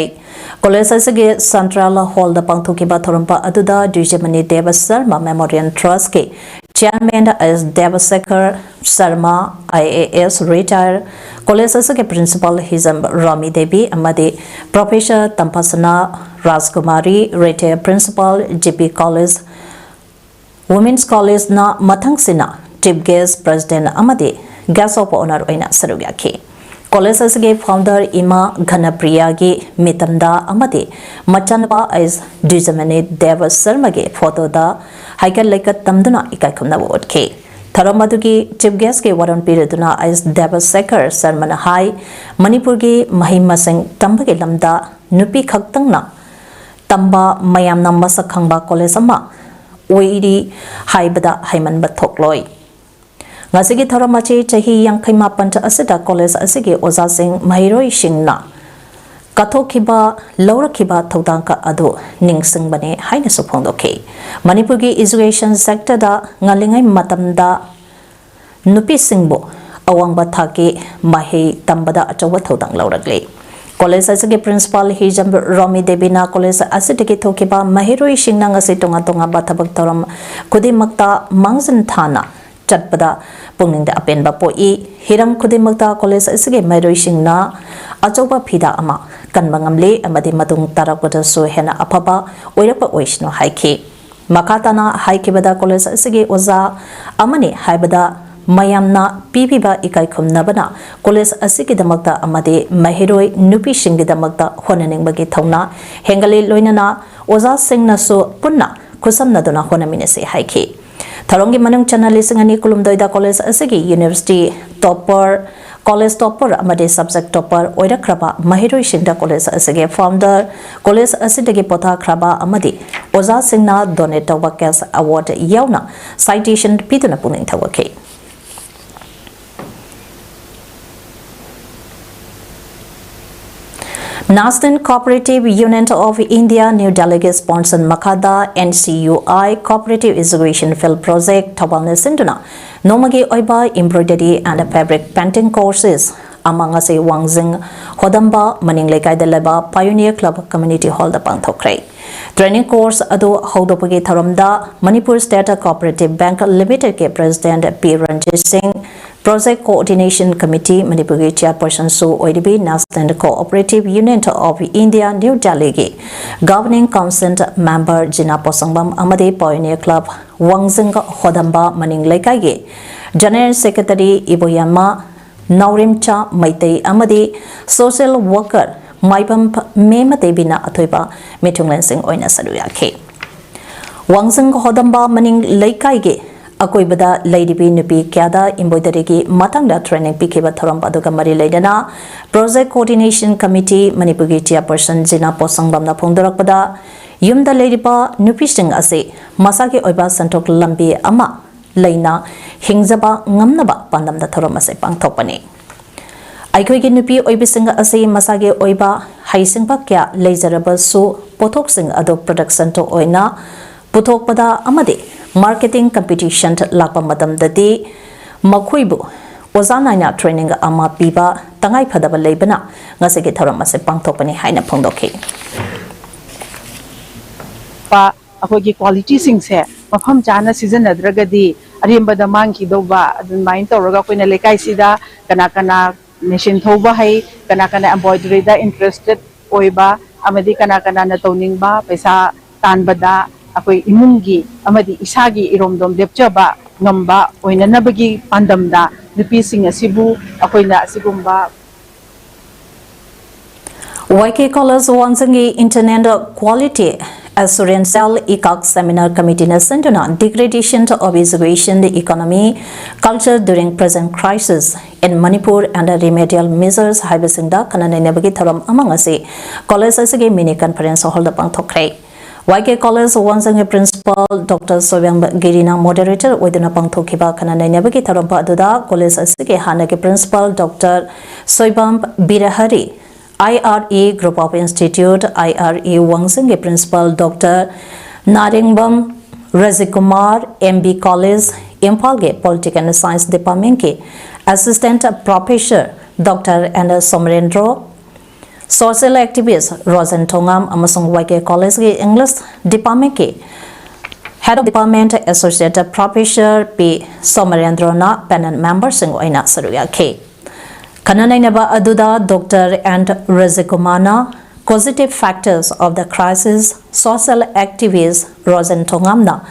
College ꯑꯁꯤꯒꯤ central hallꯗ ꯄꯥꯡꯊꯣꯛꯈꯤꯕ ꯊꯧꯔꯝ ꯑꯗꯨꯗ ꯗ꯭ꯌꯨꯖꯃꯅꯤ ꯗꯦꯕ ꯁꯔꯃ Memorial Trustꯀꯤ chairman ꯑꯦꯁ ꯗꯦꯕꯁꯦꯈꯔ ꯁꯔꯃ, IAS retire, college ꯑꯁꯤꯒꯤ principal ꯍꯤꯖꯝ ꯔꯥꯃꯤ ꯗꯦꯕꯤ ꯑꯃꯗꯤ professor ꯇꯝꯐꯥꯁꯅꯥ ꯔꯥꯖꯀꯨꯃꯥꯔꯤ, retired principal, GP College, Women's Collegeꯅ ꯃꯊꯪꯁꯤꯅ chief guest, president ꯑꯃꯗꯤ guest of honour ꯑꯣꯏꯅ ꯁꯔꯨꯛ ꯌꯥꯈꯤ꯫ College ꯑꯁꯤꯒꯤ founder ꯏꯃꯥ ꯘꯅꯄ꯭ꯔꯤꯌꯥꯒꯤ ꯃꯤꯇꯝꯗ ꯑꯃꯗꯤ ꯃꯆꯥꯅꯨꯄꯥ ꯑꯩꯁ ꯗ꯭ꯌꯨꯖꯃꯅꯤ ꯗꯦꯕ ꯁꯔꯃꯒꯤ photoꯗ ꯍꯩꯀꯠ ꯂꯩꯀꯠ ꯇꯝꯗꯨꯅ ꯏꯀꯥꯏ ꯈꯨꯝꯅꯕ ꯎꯠꯈꯤ꯫ ꯊꯧꯔꯝ ꯑꯗꯨꯒꯤ chief guestꯀꯤ ꯋꯥꯔꯣꯜ ꯄꯤꯔꯗꯨꯅ ꯑꯩꯁ ꯗꯦꯕꯁꯦꯈꯔ ꯁꯔꯃꯅ ꯍꯥꯏ, ꯃꯅꯤꯄꯨꯔꯒꯤ ꯃꯍꯩ ꯃꯁꯤꯡ ꯇꯝꯕꯒꯤ ꯂꯝꯗ ꯅꯨꯄꯤ ꯈꯛꯇꯪꯅ ꯇꯝꯕ ꯃꯌꯥꯝꯅ ꯃꯁꯛ ꯈꯪꯕ college ꯑꯃ ꯑꯣꯏꯔꯤ ꯍꯥꯏꯕꯗ ꯍꯥꯏꯃꯟꯕ ꯊꯣꯛꯂꯣꯏ꯫ ꯉꯁꯤꯒꯤ ꯊꯧꯔꯝ ꯑꯁꯤ ꯆꯍꯤ ꯌꯥꯡꯈꯩ ꯃꯥꯄꯟ ꯑꯁꯤꯗ college ꯑꯁꯤꯒꯤ ꯑꯣꯖꯥꯁꯤꯡ, ꯃꯍꯩꯔꯣꯏꯁꯤꯡꯅ ꯀꯠꯊꯣꯛꯈꯤꯕ, ꯂꯧꯔꯛꯈꯤꯕ ꯊꯧꯗꯥꯡ ꯀꯌꯥ ꯑꯗꯨ ꯅꯤꯡꯁꯤꯡꯕꯅꯤ ꯍꯥꯏꯅꯁꯨ ꯐꯣꯡꯗꯣꯛꯈꯤ꯫ ꯃꯅꯤꯄꯨꯔꯒꯤ education sectorꯗ ꯉꯜꯂꯤꯉꯩ ꯃꯇꯝꯗ ꯅꯨꯄꯤꯁꯤꯡꯕꯨ ꯑꯋꯥꯡꯕ ꯊꯥꯛꯀꯤ ꯃꯍꯩ ꯇꯝꯕꯗ ꯑꯆꯧꯕ ꯊꯧꯗꯥꯡ ꯂꯧꯔꯛꯂꯤ꯫ College ꯑꯁꯤꯒꯤ principal ꯍꯤꯖꯝ ꯔꯣꯃꯤ ꯗꯦꯕꯤꯅ college ꯑꯁꯤꯗꯒꯤ ꯊꯣꯛꯈꯤꯕ ꯃꯍꯩꯔꯣꯏꯁꯤꯡꯅ ꯉꯁꯤ ꯇꯣꯉꯥꯟ ꯇꯣꯉꯥꯟꯕ ꯊꯕꯛ ꯊꯧꯔꯝ ꯈꯨꯗꯤꯡꯃꯛꯇ ꯃꯥꯡꯖꯤꯟ ꯊꯥꯅ ꯆꯠꯄꯗ ꯄꯨꯛꯅꯤꯡꯗ ꯑꯄꯦꯟꯕ ꯄꯣꯛꯏ꯫ ꯍꯤꯔꯝ ꯈꯨꯗꯤꯡꯃꯛꯇ college ꯑꯁꯤꯒꯤ ꯃꯍꯩꯔꯣꯏꯁꯤꯡꯅ ꯑꯆꯧꯕ ꯐꯤꯗꯥ ꯑꯃ ꯀꯟꯕ ꯉꯝꯂꯤ ꯑꯃꯗꯤ ꯃꯇꯨꯡ ꯇꯥꯔꯛꯄꯗꯁꯨ ꯍꯦꯟꯅ ꯑꯐꯕ ꯑꯣꯏꯔꯛꯄ ꯑꯣꯏꯁꯅꯨ ꯍꯥꯏꯈꯤ꯫ ꯃꯈꯥ ꯇꯥꯅ ꯍꯥꯏꯈꯤꯕꯗ, college ꯑꯁꯤꯒꯤ ꯑꯣꯖꯥ ꯑꯃꯅꯤ ꯍꯥꯏꯕꯗ ꯃꯌꯥꯝꯅ ꯄꯤꯕꯤꯕ ꯏꯀꯥꯏ ꯈꯨꯝꯅꯕꯅ college ꯑꯁꯤꯒꯤꯗꯃꯛꯇ ꯑꯃꯗꯤ ꯃꯍꯩꯔꯣꯏ ꯅꯨꯄꯤꯁꯤꯡꯒꯤꯗꯃꯛꯇ ꯍꯣꯠꯅꯅꯤꯡꯕꯒꯤ ꯊꯧꯅꯥ ꯍꯦꯟꯒꯠꯂꯤ, ꯂꯣꯏꯅꯅ ꯑꯣꯖꯥꯁꯤꯡꯅꯁꯨ ꯄꯨꯟꯅ ꯈꯨꯠꯁꯝꯅꯗꯨꯅ ꯍꯣꯠꯅꯃꯤꯟꯅꯁꯤ ꯍꯥꯏꯈꯤ꯫ ꯊꯧꯔꯝꯒꯤ ꯃꯅꯨꯡ ꯆꯟꯅ ꯂꯤꯁꯤꯡ ꯑꯅꯤ ꯀꯨꯟꯍꯨꯝꯗꯣꯏꯗ college ꯑꯁꯤꯒꯤ university topper, college topper ꯑꯃꯗꯤ subject topper ꯑꯣꯏꯔꯛꯈ꯭ꯔꯕ ꯃꯍꯩꯔꯣꯏꯁꯤꯡꯗ college ꯑꯁꯤꯒꯤ founder, college ꯑꯁꯤꯗꯒꯤ ꯄꯣꯊꯥꯈ꯭ꯔꯕ ꯑꯃꯗꯤ ꯑꯣꯖꯥꯁꯤꯡꯅ donate ꯇꯧꯕ cash award ꯌꯥꯎꯅ citation ꯄꯤꯗꯨꯅ ꯄꯨꯛꯅꯤꯡ ꯊꯧꯒꯠꯈꯤ꯫ National Cooperative Union of India, New Delhi ꯒꯤ sponsor ꯃꯈꯥꯗ N C U I Cooperative Education Field Project ꯊꯧꯕꯥꯜꯅ ꯁꯤꯟꯗꯨꯅ ꯅꯣꯡꯃꯒꯤ ꯑꯣꯏꯕ embroidery and fabric painting courses ꯑꯃ ꯉꯁꯤ ꯋꯥꯡꯖꯤꯡ ꯍꯣꯗꯝꯕ ꯃꯅꯤꯡ ꯂꯩꯀꯥꯏꯗ ꯂꯩꯕ Pioneer Club Community Hall ꯗ ꯄꯥꯡꯊꯣꯛꯈ꯭ꯔꯦ꯫ Training course ꯑꯗꯨ ꯍꯧꯗꯣꯛꯄꯒꯤ ꯊꯧꯔꯝꯗ Manipur State Cooperative Bank Limited ꯀꯤ President P ꯔꯟꯖꯤꯠ ꯁꯤꯡ, Project Coordination Committee ꯃꯅꯤꯄꯨꯔꯒꯤ chairperson ꯁꯨ ꯑꯣꯏꯔꯤꯕꯤ National Cooperative Union of India, New Delhi ꯒꯤ Governing Council member ꯖꯤꯅꯥ ꯄꯣꯁꯪꯕꯝ ꯑꯃꯗꯤ Pioneer Club ꯋꯥꯡꯖꯤꯡ ꯍꯣꯗꯝꯕ ꯃꯅꯤꯡ ꯂꯩꯀꯥꯏꯒꯤ General Secretary ꯏꯕꯣꯌꯥꯃ ꯅꯥꯎꯔꯦꯝꯆꯥ ꯃꯩꯇꯩ ꯑꯃꯗꯤ social worker ꯃꯥꯏꯕꯝ ꯃꯦꯃ ꯗꯦꯕꯤꯅ ꯑꯊꯣꯏꯕ ꯃꯤꯊꯨꯡꯂꯦꯟꯁꯤꯡ ꯑꯣꯏꯅ ꯁꯔꯨꯛ ꯌꯥꯈꯤ꯫ ꯋꯥꯡꯖꯤꯡ ꯍꯣꯗꯝꯕ ꯃꯅꯤꯡ ꯂꯩꯀꯥꯏꯒꯤ ꯑꯀꯣꯏꯕꯗ ꯂꯩꯔꯤꯕꯤ ꯅꯨꯄꯤ ꯀꯌꯥꯗ embroidery ꯒꯤ ꯃꯇꯥꯡꯗ training ꯄꯤꯈꯤꯕ ꯊꯧꯔꯝ ꯑꯗꯨꯒ ꯃꯔꯤ ꯂꯩꯅꯅ Project Coordination Committee ꯃꯅꯤꯄꯨꯔꯒꯤ chairperson ꯖꯤꯅꯥ ꯄꯣꯁꯪꯕꯝꯅ ꯐꯣꯡꯗꯣꯔꯛꯄꯗ, ꯌꯨꯝꯗ ꯂꯩꯔꯤꯕ ꯅꯨꯄꯤꯁꯤꯡ ꯑꯁꯤ ꯃꯁꯥꯒꯤ ꯑꯣꯏꯕ ꯁꯦꯟꯊꯣꯛ ꯂꯝꯕꯤ ꯑꯃ ꯂꯩꯅ ꯍꯤꯡꯖꯕ ꯉꯝꯅꯕ ꯄꯥꯟꯗꯝꯗ ꯊꯧꯔꯝ ꯑꯁꯤ ꯄꯥꯡꯊꯣꯛꯄꯅꯤ꯫ ꯑꯩꯈꯣꯏꯒꯤ ꯅꯨꯄꯤ ꯑꯣꯏꯕꯤꯁꯤꯡ ꯑꯁꯤ ꯃꯁꯥꯒꯤ ꯑꯣꯏꯕ ꯍꯩꯁꯤꯡꯕ ꯀꯌꯥ ꯂꯩꯖꯔꯕꯁꯨ, ꯄꯣꯠꯊꯣꯛꯁꯤꯡ ꯑꯗꯨ production ꯇ ꯑꯣꯏꯅ ꯄꯨꯊꯣꯛꯄꯗ ꯑꯃꯗꯤ marketing competition ꯂꯥꯛꯄ ꯃꯇꯝꯗꯗꯤ ꯃꯈꯣꯏꯕꯨ ꯑꯣꯖꯥ ꯅꯥꯏꯅ training ꯑꯃ ꯄꯤꯕ ꯇꯉꯥꯏ ꯐꯗꯕ ꯂꯩꯕꯅ ꯉꯁꯤꯒꯤ ꯊꯧꯔꯝ ꯑꯁꯤ ꯄꯥꯡꯊꯣꯛꯄꯅꯤ ꯍꯥꯏꯅ ꯐꯣꯡꯗꯣꯛꯈꯤ꯫ ꯄ-, ꯑꯩꯈꯣꯏꯒꯤ qualityꯁꯤꯡꯁꯦ ꯃꯐꯝ ꯆꯥꯅ ꯁꯤꯖꯤꯟꯅꯗ꯭ꯔꯒꯗꯤ ꯑꯔꯦꯝꯕꯗ ꯃꯥꯡꯈꯤꯗꯧꯕ, ꯑꯗꯨꯃꯥꯏꯅ ꯇꯧꯔꯒ ꯑꯩꯈꯣꯏꯅ ꯂꯩꯀꯥꯏꯁꯤꯗ ꯀꯅꯥ ꯀꯅꯥ machine ꯊꯧꯕ ꯍꯩ, ꯀꯅꯥ ꯀꯅꯥ embroideryꯗ interested ꯑꯣꯏꯕ, ꯑꯃꯗꯤ ꯀꯅꯥ ꯀꯅꯥꯅ ꯇꯧꯅꯤꯡꯕ, ꯄꯩꯁꯥ ꯇꯥꯟꯕꯗ ꯑꯩꯈꯣꯏ ꯏꯃꯨꯡꯒꯤ ꯑꯃꯗꯤ ꯏꯁꯥꯒꯤ ꯏꯔꯣꯝꯗꯣꯝ ꯂꯦꯞꯆꯕ ꯉꯝꯕ ꯑꯣꯏꯅꯅꯕꯒꯤ ꯄꯥꯟꯗꯝꯗ ꯅꯨꯄꯤꯁꯤꯡ ꯑꯁꯤꯕꯨ ꯑꯩꯈꯣꯏꯅ ꯑꯁꯤꯒꯨꯝꯕ ꯋꯥꯏ ꯀꯦ ꯀꯣꯂꯦꯖ ꯋꯥꯡꯖꯪꯒꯤ Internal Quality Assurance Cell, ꯏꯀꯥꯛ Seminar Committeeꯅ ꯁꯤꯟꯗꯨꯅ Degradation of Education, the Economy, Culture During Present Crisis in Manipur and Remedial Measures ꯍꯥꯏꯕꯁꯤꯡꯗ ꯈꯟꯅ ꯅꯩꯅꯕꯒꯤ ꯊꯧꯔꯝ ꯑꯃ ꯉꯁꯤ ꯀꯣꯂꯦꯖ ꯑꯁꯤꯒꯤ mini conference hallꯗ ꯄꯥꯡꯊꯣꯛꯈ꯭ꯔꯦ꯫ ꯋꯥꯏ ꯀꯦ ꯀꯣꯂꯦꯖ ꯋꯥꯡꯖꯪꯒꯤ Principal Doctor ꯁꯣꯏꯕꯝ ꯒꯤꯔꯤꯅ moderator ꯑꯣꯏꯗꯨꯅ ꯄꯥꯡꯊꯣꯛꯈꯤꯕ ꯈꯟꯅ ꯅꯩꯅꯕꯒꯤ ꯊꯧꯔꯝ ꯑꯗꯨꯗ ꯀꯣꯂꯦꯖ ꯑꯁꯤꯒꯤ ꯍꯥꯟꯅꯒꯤ Principal Doctor Soibam Birahari, I R E Group of Institute, I R E ꯋꯥꯡꯖꯪꯒꯤ Principal Doctor Narengbam ꯔꯖꯤꯀꯨꯃꯥꯔ, M B College, ꯏꯝꯐꯥꯜꯒꯤ Political Science Departmentꯀꯤ Assistant Professor Doctor N ꯁꯣꯃꯔꯦꯟꯗ꯭ꯔꯣ, Social Activist ꯔꯣꯖꯟ ꯊꯣꯉꯥꯝ ꯑꯃꯁꯨꯡ ꯋꯥꯏ ꯀꯦ ꯀꯣꯂꯦꯖꯀꯤ English Departmentꯀꯤ Head of Department Associate Professor P ꯁꯣꯃꯔꯦꯟꯗ꯭ꯔꯣꯅ panel memberꯁꯤꯡ ꯑꯣꯏꯅ ꯁꯔꯨꯛ ꯌꯥꯈꯤ꯫ ꯈꯟꯅ ꯅꯩꯅꯕ ꯑꯗꯨꯗ Doctor N ꯔꯖꯤꯀꯨꯃꯥꯔꯅ Causative Factors of the Crisis, Social Activist ꯔꯣꯖꯟ ꯊꯣꯉꯥꯝꯅ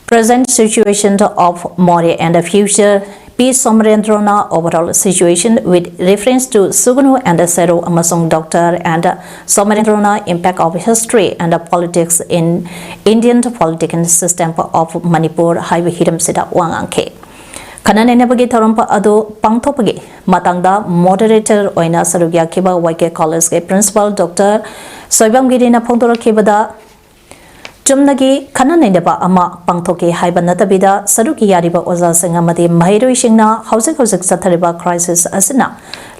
Present Situation of Moreh and Future, P ꯁꯣꯃꯔꯦꯟꯗ꯭ꯔꯣꯅ Overall Situation with Reference to ꯁꯨꯒꯅꯨ and ꯁꯦꯔꯧ ꯑꯃꯁꯨꯡ Doctor N ꯁꯣꯃꯔꯦꯟꯗ꯭ꯔꯣꯅ Impact of History and Politics in Indian Political System of Manipur ꯍꯥꯏꯕ ꯍꯤꯔꯝꯁꯤꯗ ꯋꯥ ꯉꯥꯡꯈꯤ꯫ ꯈꯟꯅ ꯅꯩꯅꯕꯒꯤ ꯊꯧꯔꯝ ꯑꯗꯨ ꯄꯥꯡꯊꯣꯛꯄꯒꯤ ꯃꯇꯥꯡꯗ moderator ꯑꯣꯏꯅ ꯁꯔꯨꯛ ꯌꯥꯈꯤꯕ ꯋꯥꯏ ꯀꯦ ꯀꯣꯂꯦꯖꯀꯤ Principal Doctor ꯁꯣꯏꯕꯝ ꯒꯤꯔꯤꯅ ꯐꯣꯡꯗꯣꯔꯛꯈꯤꯕꯗ, ꯆꯨꯝꯅꯒꯤ ꯈꯟꯅ ꯅꯩꯅꯕ ꯑꯃ ꯄꯥꯡꯊꯣꯛꯀꯦ ꯍꯥꯏꯕ ꯅꯠꯇꯕꯤꯗ, ꯁꯔꯨꯛ ꯌꯥꯔꯤꯕ ꯑꯣꯖꯥꯁꯤꯡ ꯑꯃꯗꯤ ꯃꯍꯩꯔꯣꯏꯁꯤꯡꯅ ꯍꯧꯖꯤꯛ ꯍꯧꯖꯤꯛ ꯆꯠꯊꯔꯤꯕ crisis ꯑꯁꯤꯅ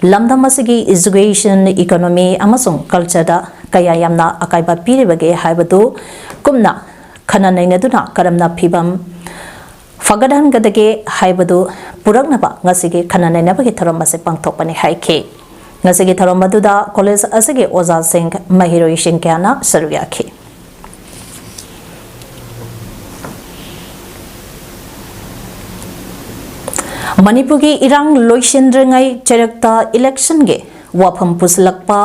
ꯂꯝꯗꯝ ꯑꯁꯤꯒꯤ education, economy ꯑꯃꯁꯨꯡ cultureꯗ ꯀꯌꯥ ꯌꯥꯝꯅ ꯑꯀꯥꯏꯕ ꯄꯤꯔꯤꯕꯒꯦ ꯍꯥꯏꯕꯗꯨ ꯀꯨꯞꯅ ꯈꯟꯅ ꯅꯩꯅꯗꯨꯅ ꯀꯔꯝꯅ ꯐꯤꯕꯝ ꯐꯒꯠꯍꯟꯒꯗꯒꯦ ꯍꯥꯏꯕꯗꯨ ꯄꯨꯔꯛꯅꯕ ꯉꯁꯤꯒꯤ ꯈꯟꯅ ꯅꯩꯅꯕꯒꯤ ꯊꯧꯔꯝ ꯑꯁꯤ ꯄꯥꯡꯊꯣꯛꯄꯅꯤ ꯍꯥꯏꯈꯤ꯫ ꯉꯁꯤꯒꯤ ꯊꯧꯔꯝ ꯑꯗꯨꯗ ꯀꯣꯂꯦꯖ ꯑꯁꯤꯒꯤ ꯑꯣꯖꯥꯁꯤꯡ, ꯃꯍꯩꯔꯣꯏꯁꯤꯡ ꯀꯌꯥꯅ ꯁꯔꯨꯛ ꯌꯥꯈꯤ꯫ ꯃꯅꯤꯄꯨꯔꯒꯤ ꯏꯔꯥꯡ ꯂꯣꯏꯁꯤꯟꯗ꯭ꯔꯤꯉꯩ ꯆꯩꯔꯛꯇ ꯏꯂꯦꯛꯁꯟꯒꯤ ꯋꯥꯐꯝ ꯄꯨꯁꯤꯜꯂꯛꯄ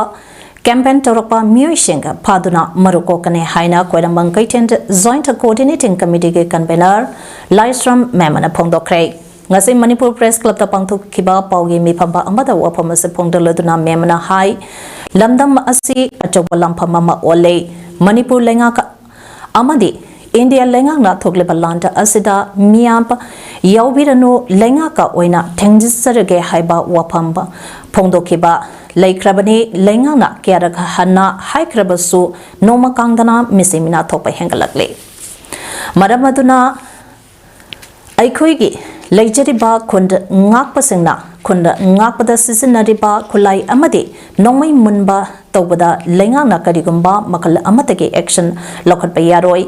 ꯀꯦꯝꯄꯦꯟ ꯇꯧꯔꯛꯄ ꯃꯤꯑꯣꯏꯁꯤꯡ ꯐꯥꯗꯨꯅ ꯃꯔꯨ ꯀꯣꯛꯀꯅꯤ ꯍꯥꯏꯅ ꯈ꯭ꯋꯥꯏꯔꯝꯕꯟ ꯀꯩꯊꯦꯜ Joint Coordinating Committeeꯒꯤ convener ꯂꯥꯏꯁ꯭ꯔꯝ ꯃꯦꯃꯅ ꯐꯣꯡꯗꯣꯛꯈ꯭ꯔꯦ꯫ ꯉꯁꯤ ꯃꯅꯤꯄꯨꯔ Press Clubꯇ ꯄꯥꯡꯊꯣꯛꯈꯤꯕ ꯄꯥꯎꯒꯤ ꯃꯤꯐꯝ ꯑꯃꯗ ꯋꯥꯐꯝ ꯑꯁꯤ ꯐꯣꯡꯗꯣꯛꯂꯗꯨꯅ ꯃꯦꯃꯅ ꯍꯥꯏ, ꯂꯝꯗꯝ ꯑꯁꯤ ꯑꯆꯧꯕ ꯂꯥꯟꯐꯝ ꯑꯃ ꯑꯣꯜꯂꯦ꯫ ꯃꯅꯤꯄꯨꯔ ꯂꯩꯉꯥꯛ ꯑꯃꯗꯤ ꯏꯟꯗꯤꯌꯥ ꯂꯩꯉꯥꯛꯅ ꯊꯣꯛꯂꯤꯕ ꯂꯥꯟ ꯑꯁꯤꯗ ꯃꯤꯌꯥꯝ ꯌꯥꯎꯕꯤꯔꯅꯨ, ꯂꯩꯉꯥꯛꯀ ꯑꯣꯏꯅ ꯊꯦꯡꯖꯤꯟꯖꯔꯒꯦ ꯍꯥꯏꯕ ꯋꯥꯐꯝ ꯐꯣꯡꯗꯣꯛꯈꯤꯕ ꯂꯩꯈ꯭ꯔꯕꯅꯤ꯫ ꯂꯩꯉꯥꯛꯅ ꯀꯌꯥꯔꯛ ꯍꯟꯅ ꯍꯥꯏꯈ꯭ꯔꯕꯁꯨ ꯅꯣꯡꯃ ꯀꯥꯡꯗꯅ ꯃꯤꯁꯤ ꯃꯤꯅꯥ ꯊꯣꯛꯄ ꯍꯦꯟꯒꯠꯂꯛꯂꯤ꯫ ꯃꯔꯝ ꯑꯗꯨꯅ ꯑꯩꯈꯣꯏꯒꯤ ꯂꯩꯖꯔꯤꯕ ꯈꯨꯟ ꯉꯥꯛꯄꯁꯤꯡꯅ ꯈꯨꯟ ꯉꯥꯛꯄꯗ ꯁꯤꯖꯤꯟꯅꯔꯤꯕ ꯈꯨꯠꯂꯥꯏ ꯑꯃꯗꯤ ꯅꯣꯡꯃꯩ ꯃꯨꯟꯕ ꯇꯧꯕꯗ ꯂꯩꯉꯥꯛꯅ ꯀꯔꯤꯒꯨꯝꯕ ꯃꯈꯜ ꯑꯃꯠꯇꯒꯤ action ꯂꯧꯈꯠꯄ ꯌꯥꯔꯣꯏ꯫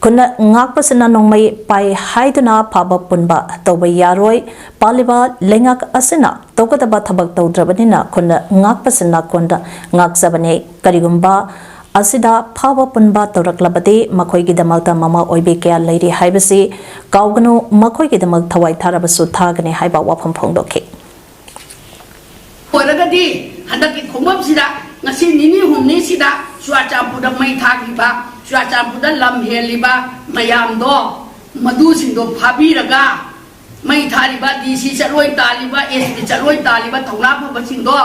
ꯈꯨꯟ ꯉꯥꯛꯄꯁꯤꯅ ꯅꯣꯡꯃꯩ ꯄꯥꯏ ꯍꯥꯏꯗꯨꯅ ꯐꯥꯕ ꯄꯨꯟꯕ ꯇꯧꯕ ꯌꯥꯔꯣꯏ꯫ ꯄꯥꯜꯂꯤꯕ ꯂꯩꯉꯥꯛ ꯑꯁꯤꯅ ꯇꯧꯒꯗꯕ ꯊꯕꯛ ꯇꯧꯗ꯭ꯔꯕꯅꯤꯅ ꯈꯨꯟ ꯉꯥꯛꯄꯁꯤꯅ ꯈꯨꯟ ꯉꯥꯛꯆꯕꯅꯤ꯫ ꯀꯔꯤꯒꯨꯝꯕ ꯑꯁꯤꯗ ꯐꯥꯕ ꯄꯨꯟꯕ ꯇꯧꯔꯛꯂꯕꯗꯤ ꯃꯈꯣꯏꯒꯤꯗꯃꯛꯇ ꯃꯃꯥ ꯑꯣꯏꯕꯤ ꯀꯌꯥ ꯂꯩꯔꯤ ꯍꯥꯏꯕꯁꯤ ꯀꯥꯎꯒꯅꯨ, ꯃꯈꯣꯏꯒꯤꯗꯃꯛ ꯊꯋꯥꯏ ꯊꯥꯔꯕꯁꯨ ꯊꯥꯒꯅꯤ ꯍꯥꯏꯕ ꯋꯥꯐꯝ ꯐꯣꯡꯗꯣꯛꯈꯤ꯫ ꯑꯣꯏꯔꯒꯗꯤ ꯍꯟꯗꯛꯀꯤ ꯈꯣꯡꯕꯝꯁꯤꯗ ꯉꯁꯤ ꯅꯤꯅꯤ ꯍꯨꯝꯅꯤꯁꯤꯗ ꯆꯨꯔꯥꯆꯥꯟꯄꯨꯔꯗ ꯃꯩ ꯊꯥꯈꯤꯕ, ꯆꯨꯔꯥꯆꯥꯟꯄꯨꯔꯗ ꯂꯝ ꯍꯦꯜꯂꯤꯕ ꯃꯌꯥꯝꯗꯣ, ꯃꯗꯨꯁꯤꯡꯗꯣ ꯐꯥꯕꯤꯔꯒ, ꯃꯩ ꯊꯥꯔꯤꯕ DC ꯆꯠꯂꯣꯏ ꯇꯥꯜꯂꯤꯕ, SP ꯆꯠꯂꯣꯏ ꯇꯥꯜꯂꯤꯕ ꯊꯧꯅꯥ ꯐꯕꯁꯤꯡꯗꯣ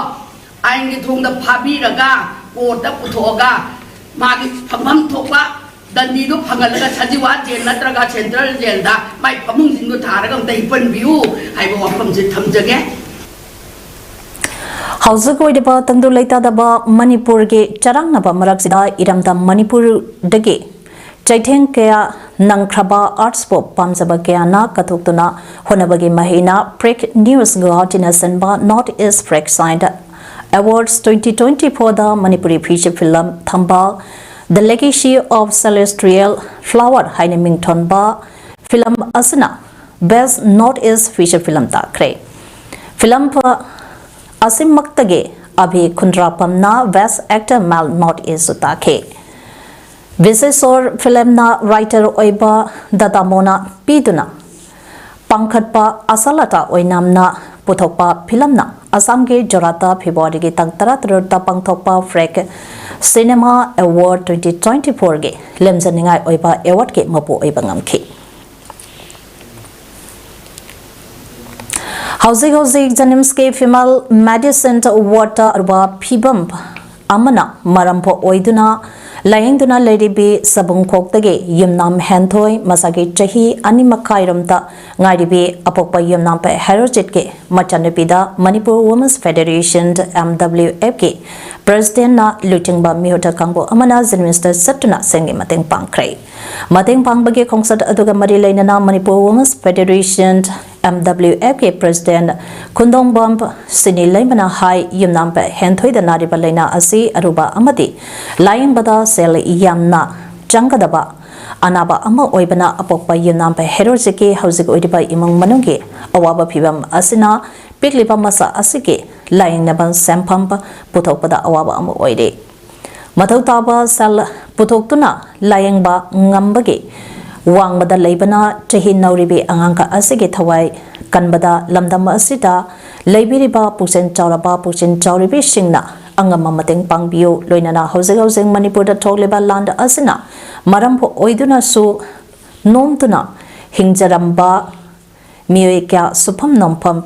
ꯑꯥꯏꯟꯒꯤ ꯊꯣꯡꯗ ꯐꯥꯕꯤꯔꯒ, courtꯇ ꯄꯨꯊꯣꯛꯑꯒ, ꯃꯥꯒꯤ ꯐꯪꯐꯝ ꯊꯣꯛꯄ ꯗꯟꯗꯤꯗꯨ ꯐꯪꯍꯜꯂꯒ ꯁꯖꯤꯋꯥ ꯖꯦꯜ ꯅꯠꯇ꯭ꯔꯒ central ꯖꯦꯜꯗ ꯃꯥꯏ ꯐꯃꯨꯡꯁꯤꯡꯗꯨ ꯊꯥꯔꯒ ꯑꯝꯇ ꯍꯤꯞꯍꯟꯕꯤꯌꯨ ꯍꯥꯏꯕ ꯋꯥꯐꯝꯁꯦ ꯊꯝꯖꯒꯦ꯫ ꯍꯧꯖꯤꯛ ꯑꯣꯏꯔꯤꯕ ꯇꯪꯗꯨ ꯂꯩꯇꯥꯗꯕ ꯃꯅꯤꯄꯨꯔꯒꯤ ꯆꯔꯥꯡꯅꯕ ꯃꯔꯛꯁꯤꯗ ꯏꯔꯝꯗꯝ ꯃꯅꯤꯄꯨꯔꯗꯒꯤ ꯆꯩꯊꯦꯡ ꯀꯌꯥ ꯅꯪꯈ꯭ꯔꯕ artsꯄꯨ ꯄꯥꯝꯖꯕ ꯀꯌꯥꯅ ꯀꯠꯊꯣꯛꯇꯨꯅ ꯍꯣꯠꯅꯕꯒꯤ ꯃꯍꯩꯅ Preg News ꯒꯨꯋꯥꯍꯥꯇꯤꯅ ꯁꯤꯟꯕ North East Preg Science Awards twenty twenty fourꯗ Manipuri feature film ꯊꯝꯕꯥꯜ The Legacy of Celestial Flower ꯍꯥꯏꯅ ꯃꯤꯡꯊꯣꯟꯕ ꯐꯤꯂꯝ ꯑꯁꯤꯅ Best North East Feature Film ꯇꯥꯈ꯭ꯔꯦ꯫ ꯐꯤꯂꯝ ꯑꯁꯤꯃꯛꯇꯒꯤ ꯑꯚꯤ ꯈꯨꯟꯗ꯭ꯔꯥꯄꯝꯅ Best Actor Male North East ꯁꯨ ꯇꯥꯈꯤ꯫ ꯕꯤꯁꯦꯁꯣꯔ ꯐꯤꯂꯝꯅ writer ꯑꯣꯏꯕ ꯗꯗꯥꯃꯣꯅ ꯄꯤꯗꯨꯅ ꯄꯥꯡꯈꯠꯄ ꯑꯁꯥꯂꯇꯥ ꯑꯣꯏꯅꯥꯝꯅ ꯄꯨꯊꯣꯛꯄ ꯐꯤꯂꯝꯅ ꯑꯁꯥꯝꯒꯤ ꯖꯣꯔꯥꯠꯇ ꯐꯦꯕ꯭ꯔꯨꯋꯥꯔꯤꯒꯤ ꯇꯥꯡ ꯇꯔꯥꯇꯔꯨꯛꯇ ꯄꯥꯡꯊꯣꯛꯄ Prag cinema award twenty twenty four ꯒꯤ ꯂꯦꯝꯖꯅꯤꯡꯉꯥꯏ ꯑꯣꯏꯕ ꯑꯦꯋꯥꯔꯗꯀꯤ ꯃꯄꯨ ꯑꯣꯏꯕ ꯉꯝꯈꯤ꯫ ꯍꯧꯖꯤꯛ ꯍꯧꯖꯤꯛ ꯖꯦꯅꯤꯝꯁꯀꯤ female medicine ward ꯇ ꯑꯔꯨꯕ ꯐꯤꯕꯝ ꯑꯃꯅ ꯃꯔꯝ ꯑꯣꯏꯗꯨꯅ ꯂꯥꯌꯦꯡꯗꯨꯅ ꯂꯩꯔꯤꯕꯤ ꯁꯕꯨꯡꯈꯣꯛꯇꯒꯤ ꯌꯨꯝꯅꯥꯝ ꯍꯦꯟꯊꯣꯏ, ꯃꯁꯥꯒꯤ ꯆꯍꯤ ꯑꯅꯤ ꯃꯈꯥꯏꯔꯣꯝꯗ ꯉꯥꯏꯔꯤꯕꯤ ꯑꯄꯣꯛꯄ ꯌꯨꯝꯅꯥꯝ ꯍꯦꯔꯣꯖꯤꯠꯀꯤ ꯃꯆꯥꯅꯨꯄꯤꯗ Manipur Women's Federation, M W F ꯀꯤ president ꯅ ꯂꯨꯆꯤꯡꯕ ꯃꯤꯍꯨꯠ ꯀꯥꯡꯕꯨ ꯑꯃꯅ ꯖꯦꯅꯤꯝꯁꯇ ꯆꯠꯇꯨꯅ ꯁꯦꯜꯒꯤ ꯃꯇꯦꯡ ꯄꯥꯡꯈ꯭ꯔꯦ꯫ ꯃꯇꯦꯡ ꯄꯥꯡꯕꯒꯤ ꯈꯣꯡꯆꯠ ꯑꯗꯨꯒ ꯃꯔꯤ ꯂꯩꯅꯅ Manipur Women's Federation, M W F ꯀꯤ president ꯈꯨꯟꯗꯣꯡꯕꯝ ꯁꯤꯅꯤ ꯂꯩꯃꯅ ꯍꯥꯏ, ꯌꯨꯝꯅꯥꯝ ꯍꯦꯟꯊꯣꯏꯗ ꯅꯥꯔꯤꯕ ꯂꯥꯏꯅꯥ ꯑꯁꯤ ꯑꯔꯨꯕ ꯑꯃꯗꯤ ꯂꯥꯌꯦꯡꯕꯗ ꯁꯦꯜ ꯌꯥꯝꯅ ꯆꯪꯒꯗꯕ ꯑꯅꯥꯕ ꯑꯃ ꯑꯣꯏꯕꯅ ꯑꯄꯣꯛꯄ ꯌꯨꯝꯅꯥꯝ ꯍꯦꯔꯣꯖꯤꯠꯀꯤ ꯍꯧꯖꯤꯛ ꯑꯣꯏꯔꯤꯕ ꯏꯃꯨꯡ ꯃꯅꯨꯡꯒꯤ ꯑꯋꯥꯕ ꯐꯤꯕꯝ ꯑꯁꯤꯅ ꯄꯤꯛꯂꯤꯕ ꯃꯆꯥ ꯑꯁꯤꯒꯤ ꯂꯥꯌꯦꯡꯅꯕ ꯁꯦꯟꯐꯝ ꯄꯨꯊꯣꯛꯄꯗ ꯑꯋꯥꯕ ꯑꯃ ꯑꯣꯏꯔꯦ꯫ ꯃꯊꯧ ꯇꯥꯕ ꯁꯦꯜ ꯄꯨꯊꯣꯛꯇꯨꯅ ꯂꯥꯌꯦꯡꯕ ꯉꯝꯕꯒꯤ ꯋꯥꯡꯃꯗ ꯂꯩꯕꯅ ꯆꯍꯤ ꯅꯧꯔꯤꯕꯤ ꯑꯉꯥꯡ ꯑꯁꯤꯒꯤ ꯊꯋꯥꯏ ꯀꯟꯕꯗ ꯂꯝꯗꯝ ꯑꯁꯤꯗ ꯂꯩꯕꯤꯔꯤꯕ ꯄꯨꯛꯆꯦꯜ ꯆꯥꯎꯔꯕ ꯄꯨꯛꯆꯦꯜ ꯆꯥꯎꯔꯤꯕꯤꯁꯤꯡꯅ ꯑꯉꯝꯕ ꯃꯇꯦꯡ ꯄꯥꯡꯕꯤꯌꯨ꯫ ꯂꯣꯏꯅꯅ ꯍꯧꯖꯤꯛ ꯍꯧꯖꯤꯛ ꯃꯅꯤꯄꯨꯔꯗ ꯊꯣꯛꯂꯤꯕ ꯂꯥꯟ ꯑꯁꯤꯅ ꯃꯔꯝ ꯑꯣꯏꯗꯨꯅꯁꯨ ꯅꯣꯝꯗꯨꯅ ꯍꯤꯡꯖꯔꯝꯕ ꯃꯤꯑꯣꯏ ꯀꯌꯥ ꯁꯨꯐꯝ ꯅꯣꯝꯐꯝ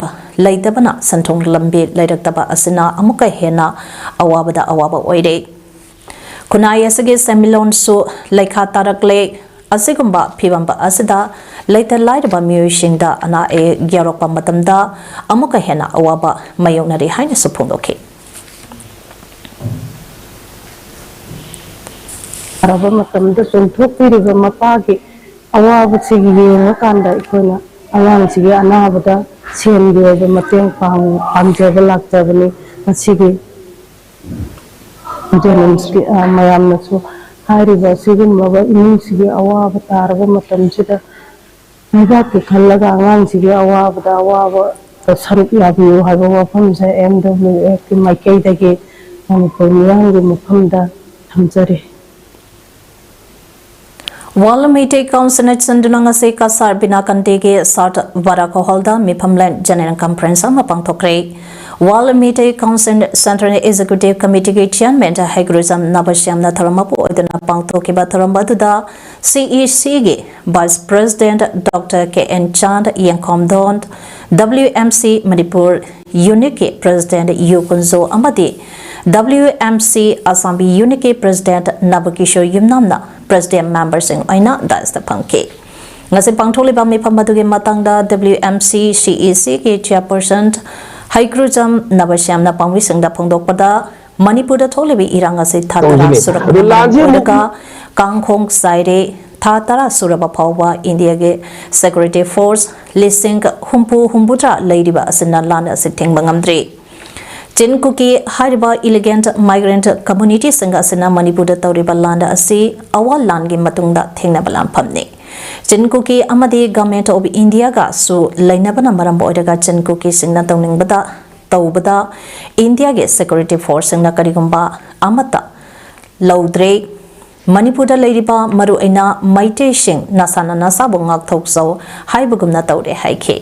ꯂꯩꯇꯕꯅ ꯁꯦꯟꯊꯣꯛ ꯂꯝꯕꯤ ꯂꯩꯔꯛꯇꯕ ꯑꯁꯤꯅ ꯑꯃꯨꯛꯀ ꯍꯦꯟꯅ ꯑꯋꯥꯕꯗ ꯑꯋꯥꯕ ꯑꯣꯏꯔꯦ꯫ ꯈꯨꯟꯅꯥꯏ ꯑꯁꯤꯒꯤ ꯁꯦꯟꯃꯤꯠꯂꯣꯟꯁꯨ ꯂꯩꯈꯥ ꯇꯥꯔꯛꯂꯦ꯫ ꯑꯁꯤꯒꯨꯝꯕ ꯐꯤꯕꯝ ꯑꯁꯤꯗ ꯂꯩꯇ ꯂꯥꯏꯔꯕ ꯃꯤꯑꯣꯏꯁꯤꯡꯗ ꯑꯅꯥ ꯑꯌꯦꯛ ꯌꯥꯎꯔꯛꯄ ꯃꯇꯝꯗ ꯑꯃꯨꯛꯀ ꯍꯦꯟꯅ ꯑꯋꯥꯕ ꯃꯥꯌꯣꯛꯅꯔꯤ ꯍꯥꯏꯅꯁꯨ ꯐꯣꯡꯗꯣꯛꯈꯤ꯫ ꯇꯥꯔꯕ ꯃꯇꯝꯗ ꯆꯣꯡꯊꯣꯛꯄꯤꯔꯤꯕ ꯃꯄꯥꯒꯤ ꯑꯋꯥꯕꯁꯤ ꯌꯦꯡꯉꯀꯥꯟꯗ ꯑꯩꯈꯣꯏꯅ ꯑꯉꯥꯡꯁꯤꯒꯤ ꯑꯅꯥꯕꯗ ꯁꯦꯟꯒꯤ ꯑꯣꯏꯕ ꯃꯇꯦꯡ ꯄꯥꯡ-, ꯄꯥꯡꯖꯕ ꯂꯥꯛꯆꯕꯅꯤ꯫ ꯉꯁꯤꯒꯤ ꯖꯦꯅꯤꯝꯁꯀꯤ, ꯑ, ꯃꯌꯥꯝꯅꯁꯨ ꯍꯥꯏꯔꯤꯕ ꯑꯁꯤꯒꯨꯝꯂꯕ ꯏꯃꯨꯡꯁꯤꯒꯤ ꯑꯋꯥꯕ ꯇꯥꯔꯕ ꯃꯇꯝꯁꯤꯗ ꯂꯩꯕꯥꯛꯀꯤ ꯈꯜꯂꯒ ꯑꯉꯥꯡꯁꯤꯒꯤ ꯑꯋꯥꯕꯗ ꯑꯋꯥꯕ ꯁꯔꯨꯛ ꯌꯥꯕꯤꯌꯨ ꯍꯥꯏꯕ ꯋꯥꯐꯝꯁꯦ ꯑꯦꯝ ꯗꯕ꯭ꯂꯤꯎ ꯑꯦꯐꯀꯤ ꯃꯥꯏꯀꯩꯗꯒꯤ ꯃꯅꯤꯄꯨꯔ ꯃꯤꯌꯥꯝꯒꯤ ꯃꯐꯝꯗ ꯊꯝꯖꯔꯤ꯫ World Meitei Council ꯅ ꯁꯤꯟꯗꯨꯅ ꯉꯁꯤ ꯀꯁꯥꯔ ꯕꯤꯅꯥꯀꯟꯗꯤꯒꯤ ꯁꯥꯔꯠ ꯕꯔꯥꯀ ꯍꯣꯜꯗ ꯃꯤꯐꯝꯂꯦꯟ ꯖꯦꯅꯦꯔꯦꯜ ꯀꯟꯐꯔꯦꯟꯁ ꯑꯃ ꯄꯥꯡꯊꯣꯛꯈ꯭ꯔꯦ꯫ World Meitei Council Central Executive Committee ꯒꯤ ꯆꯤꯌꯔꯃꯦꯟ ꯍꯩꯒ꯭ꯔꯨꯖꯝ ꯅꯕꯁ꯭ꯌꯥꯝꯅ ꯊꯧꯔꯝ ꯑꯃ ꯑꯣꯏꯗꯨꯅ ꯄꯥꯡꯊꯣꯛꯈꯤꯕ ꯊꯧꯔꯝ ꯑꯗꯨꯗ ꯁꯤ ꯏ ꯁꯤ ꯒꯤ vice president doctor K N Chand, Yengkhomdon, W M C Manipur ꯌꯨꯅꯤꯠꯀꯤ ꯄ꯭ꯔꯦꯁꯤꯗꯦꯟꯠ ꯌꯨ ꯀꯨꯟꯖꯣ ꯑꯃꯗꯤ ꯗꯕ꯭ꯂꯤꯎ ꯑꯦꯝ ꯁꯤ ꯑꯁꯥꯝ ꯌꯨꯅꯤꯠꯀꯤ ꯄ꯭ꯔꯦꯁꯤꯗꯦꯟꯠ ꯅꯕꯀꯤꯁꯣꯔ ꯌꯨꯝꯅꯥꯝꯅ ꯄ꯭ꯔꯦꯁꯤꯗꯦꯟꯠ ꯃꯦꯝꯕꯔꯁꯤꯡ ꯑꯣꯏꯅ ꯗꯥꯏꯁꯇ ꯐꯝꯈꯤ꯫ ꯉꯁꯤ ꯄꯥꯡꯊꯣꯛꯂꯤꯕ ꯃꯤꯐꯝ ꯑꯗꯨꯒꯤ ꯃꯇꯥꯡꯗ ꯗꯕ꯭ꯂꯤꯎ ꯑꯦꯝ ꯁꯤ ꯁꯤ ꯏ ꯁꯤ ꯒꯤ ꯆꯤꯌꯔꯄꯔꯁꯟ ꯍꯩꯀ꯭ꯔꯨꯖꯝ ꯅꯕꯁ꯭ꯌꯥꯝꯅ ꯄꯥꯎꯃꯤꯁꯤꯡꯗ ꯐꯣꯡꯗꯣꯛꯄꯗ, ꯃꯅꯤꯄꯨꯔꯗ ꯊꯣꯛꯂꯤꯕ ꯏꯔꯥꯡ ꯑꯁꯤ ꯊꯥ ꯇꯔꯥ ꯇꯧꯔꯤꯁꯤꯅꯦ꯫ ꯁꯨꯔꯛꯄ ꯑꯗꯣ ꯂꯥꯟꯁꯦ ꯑꯃꯨꯛ ꯑꯣꯏꯔꯒ ꯀꯥꯡꯈꯣꯡ ꯆꯥꯏꯔꯦ꯫ ꯊꯥ ꯇꯔꯥ ꯁꯨꯔꯕ ꯐꯥꯎꯕ ꯏꯟꯗꯤꯌꯥꯒꯤ ꯁꯦꯀ꯭ꯌꯨꯔꯤꯇꯤ ꯐꯣꯔꯁ ꯂꯤꯁꯤꯡ ꯍꯨꯝꯐꯨ ꯍꯨꯝꯐꯨꯇꯔꯥ ꯂꯩꯔꯤꯕ ꯑꯁꯤꯅ ꯂꯥꯟ ꯑꯁꯤ ꯊꯤꯡꯕ ꯉꯝꯗ꯭ꯔꯤ꯫ ꯆꯤꯟ ꯀꯨꯀꯤ ꯍꯥꯏꯔꯤꯕ ꯏꯂꯤꯒꯦꯟꯠ ꯃꯥꯏꯒ꯭ꯔꯦꯟꯠ ꯀꯝꯃ꯭ꯌꯨꯅꯤꯇꯤꯁꯤꯡ ꯑꯁꯤꯅ ꯃꯅꯤꯄꯨꯔꯗ ꯇꯧꯔꯤꯕ ꯂꯥꯟ ꯑꯁꯤ ꯑꯋꯥ ꯂꯥꯟꯒꯤ ꯃꯇꯨꯡꯗ ꯊꯦꯡꯅꯕ ꯂꯥꯟꯐꯝꯅꯤ꯫ ꯆꯤꯟ ꯀꯨꯀꯤ ꯑꯃꯗꯤ Government of India ꯒꯁꯨ ꯂꯩꯅꯕꯅ ꯃꯔꯝ ꯑꯣꯏꯔꯒ ꯆꯤꯟ ꯀꯨꯀꯤꯁꯤꯡꯅ ꯇꯧꯅꯤꯡꯕꯗ ꯇꯧꯕꯗ ꯏꯟꯗꯤꯌꯥꯒꯤ ꯁꯦꯀ꯭ꯌꯨꯔꯤꯇꯤ ꯐꯣꯔꯁꯁꯤꯡꯅ ꯀꯔꯤꯒꯨꯝꯕ ꯑꯃꯠꯇ ꯂꯧꯗ꯭ꯔꯦ꯫ ꯃꯅꯤꯄꯨꯔꯗ ꯂꯩꯔꯤꯕ ꯃꯔꯨꯑꯣꯏꯅ ꯃꯩꯇꯩꯁꯤꯡ ꯅꯁꯥꯅ ꯅꯁꯥꯕꯨ ꯉꯥꯛꯊꯣꯛꯆꯧ ꯍꯥꯏꯕꯒꯨꯝꯅ ꯇꯧꯔꯦ ꯍꯥꯏꯈꯤ꯫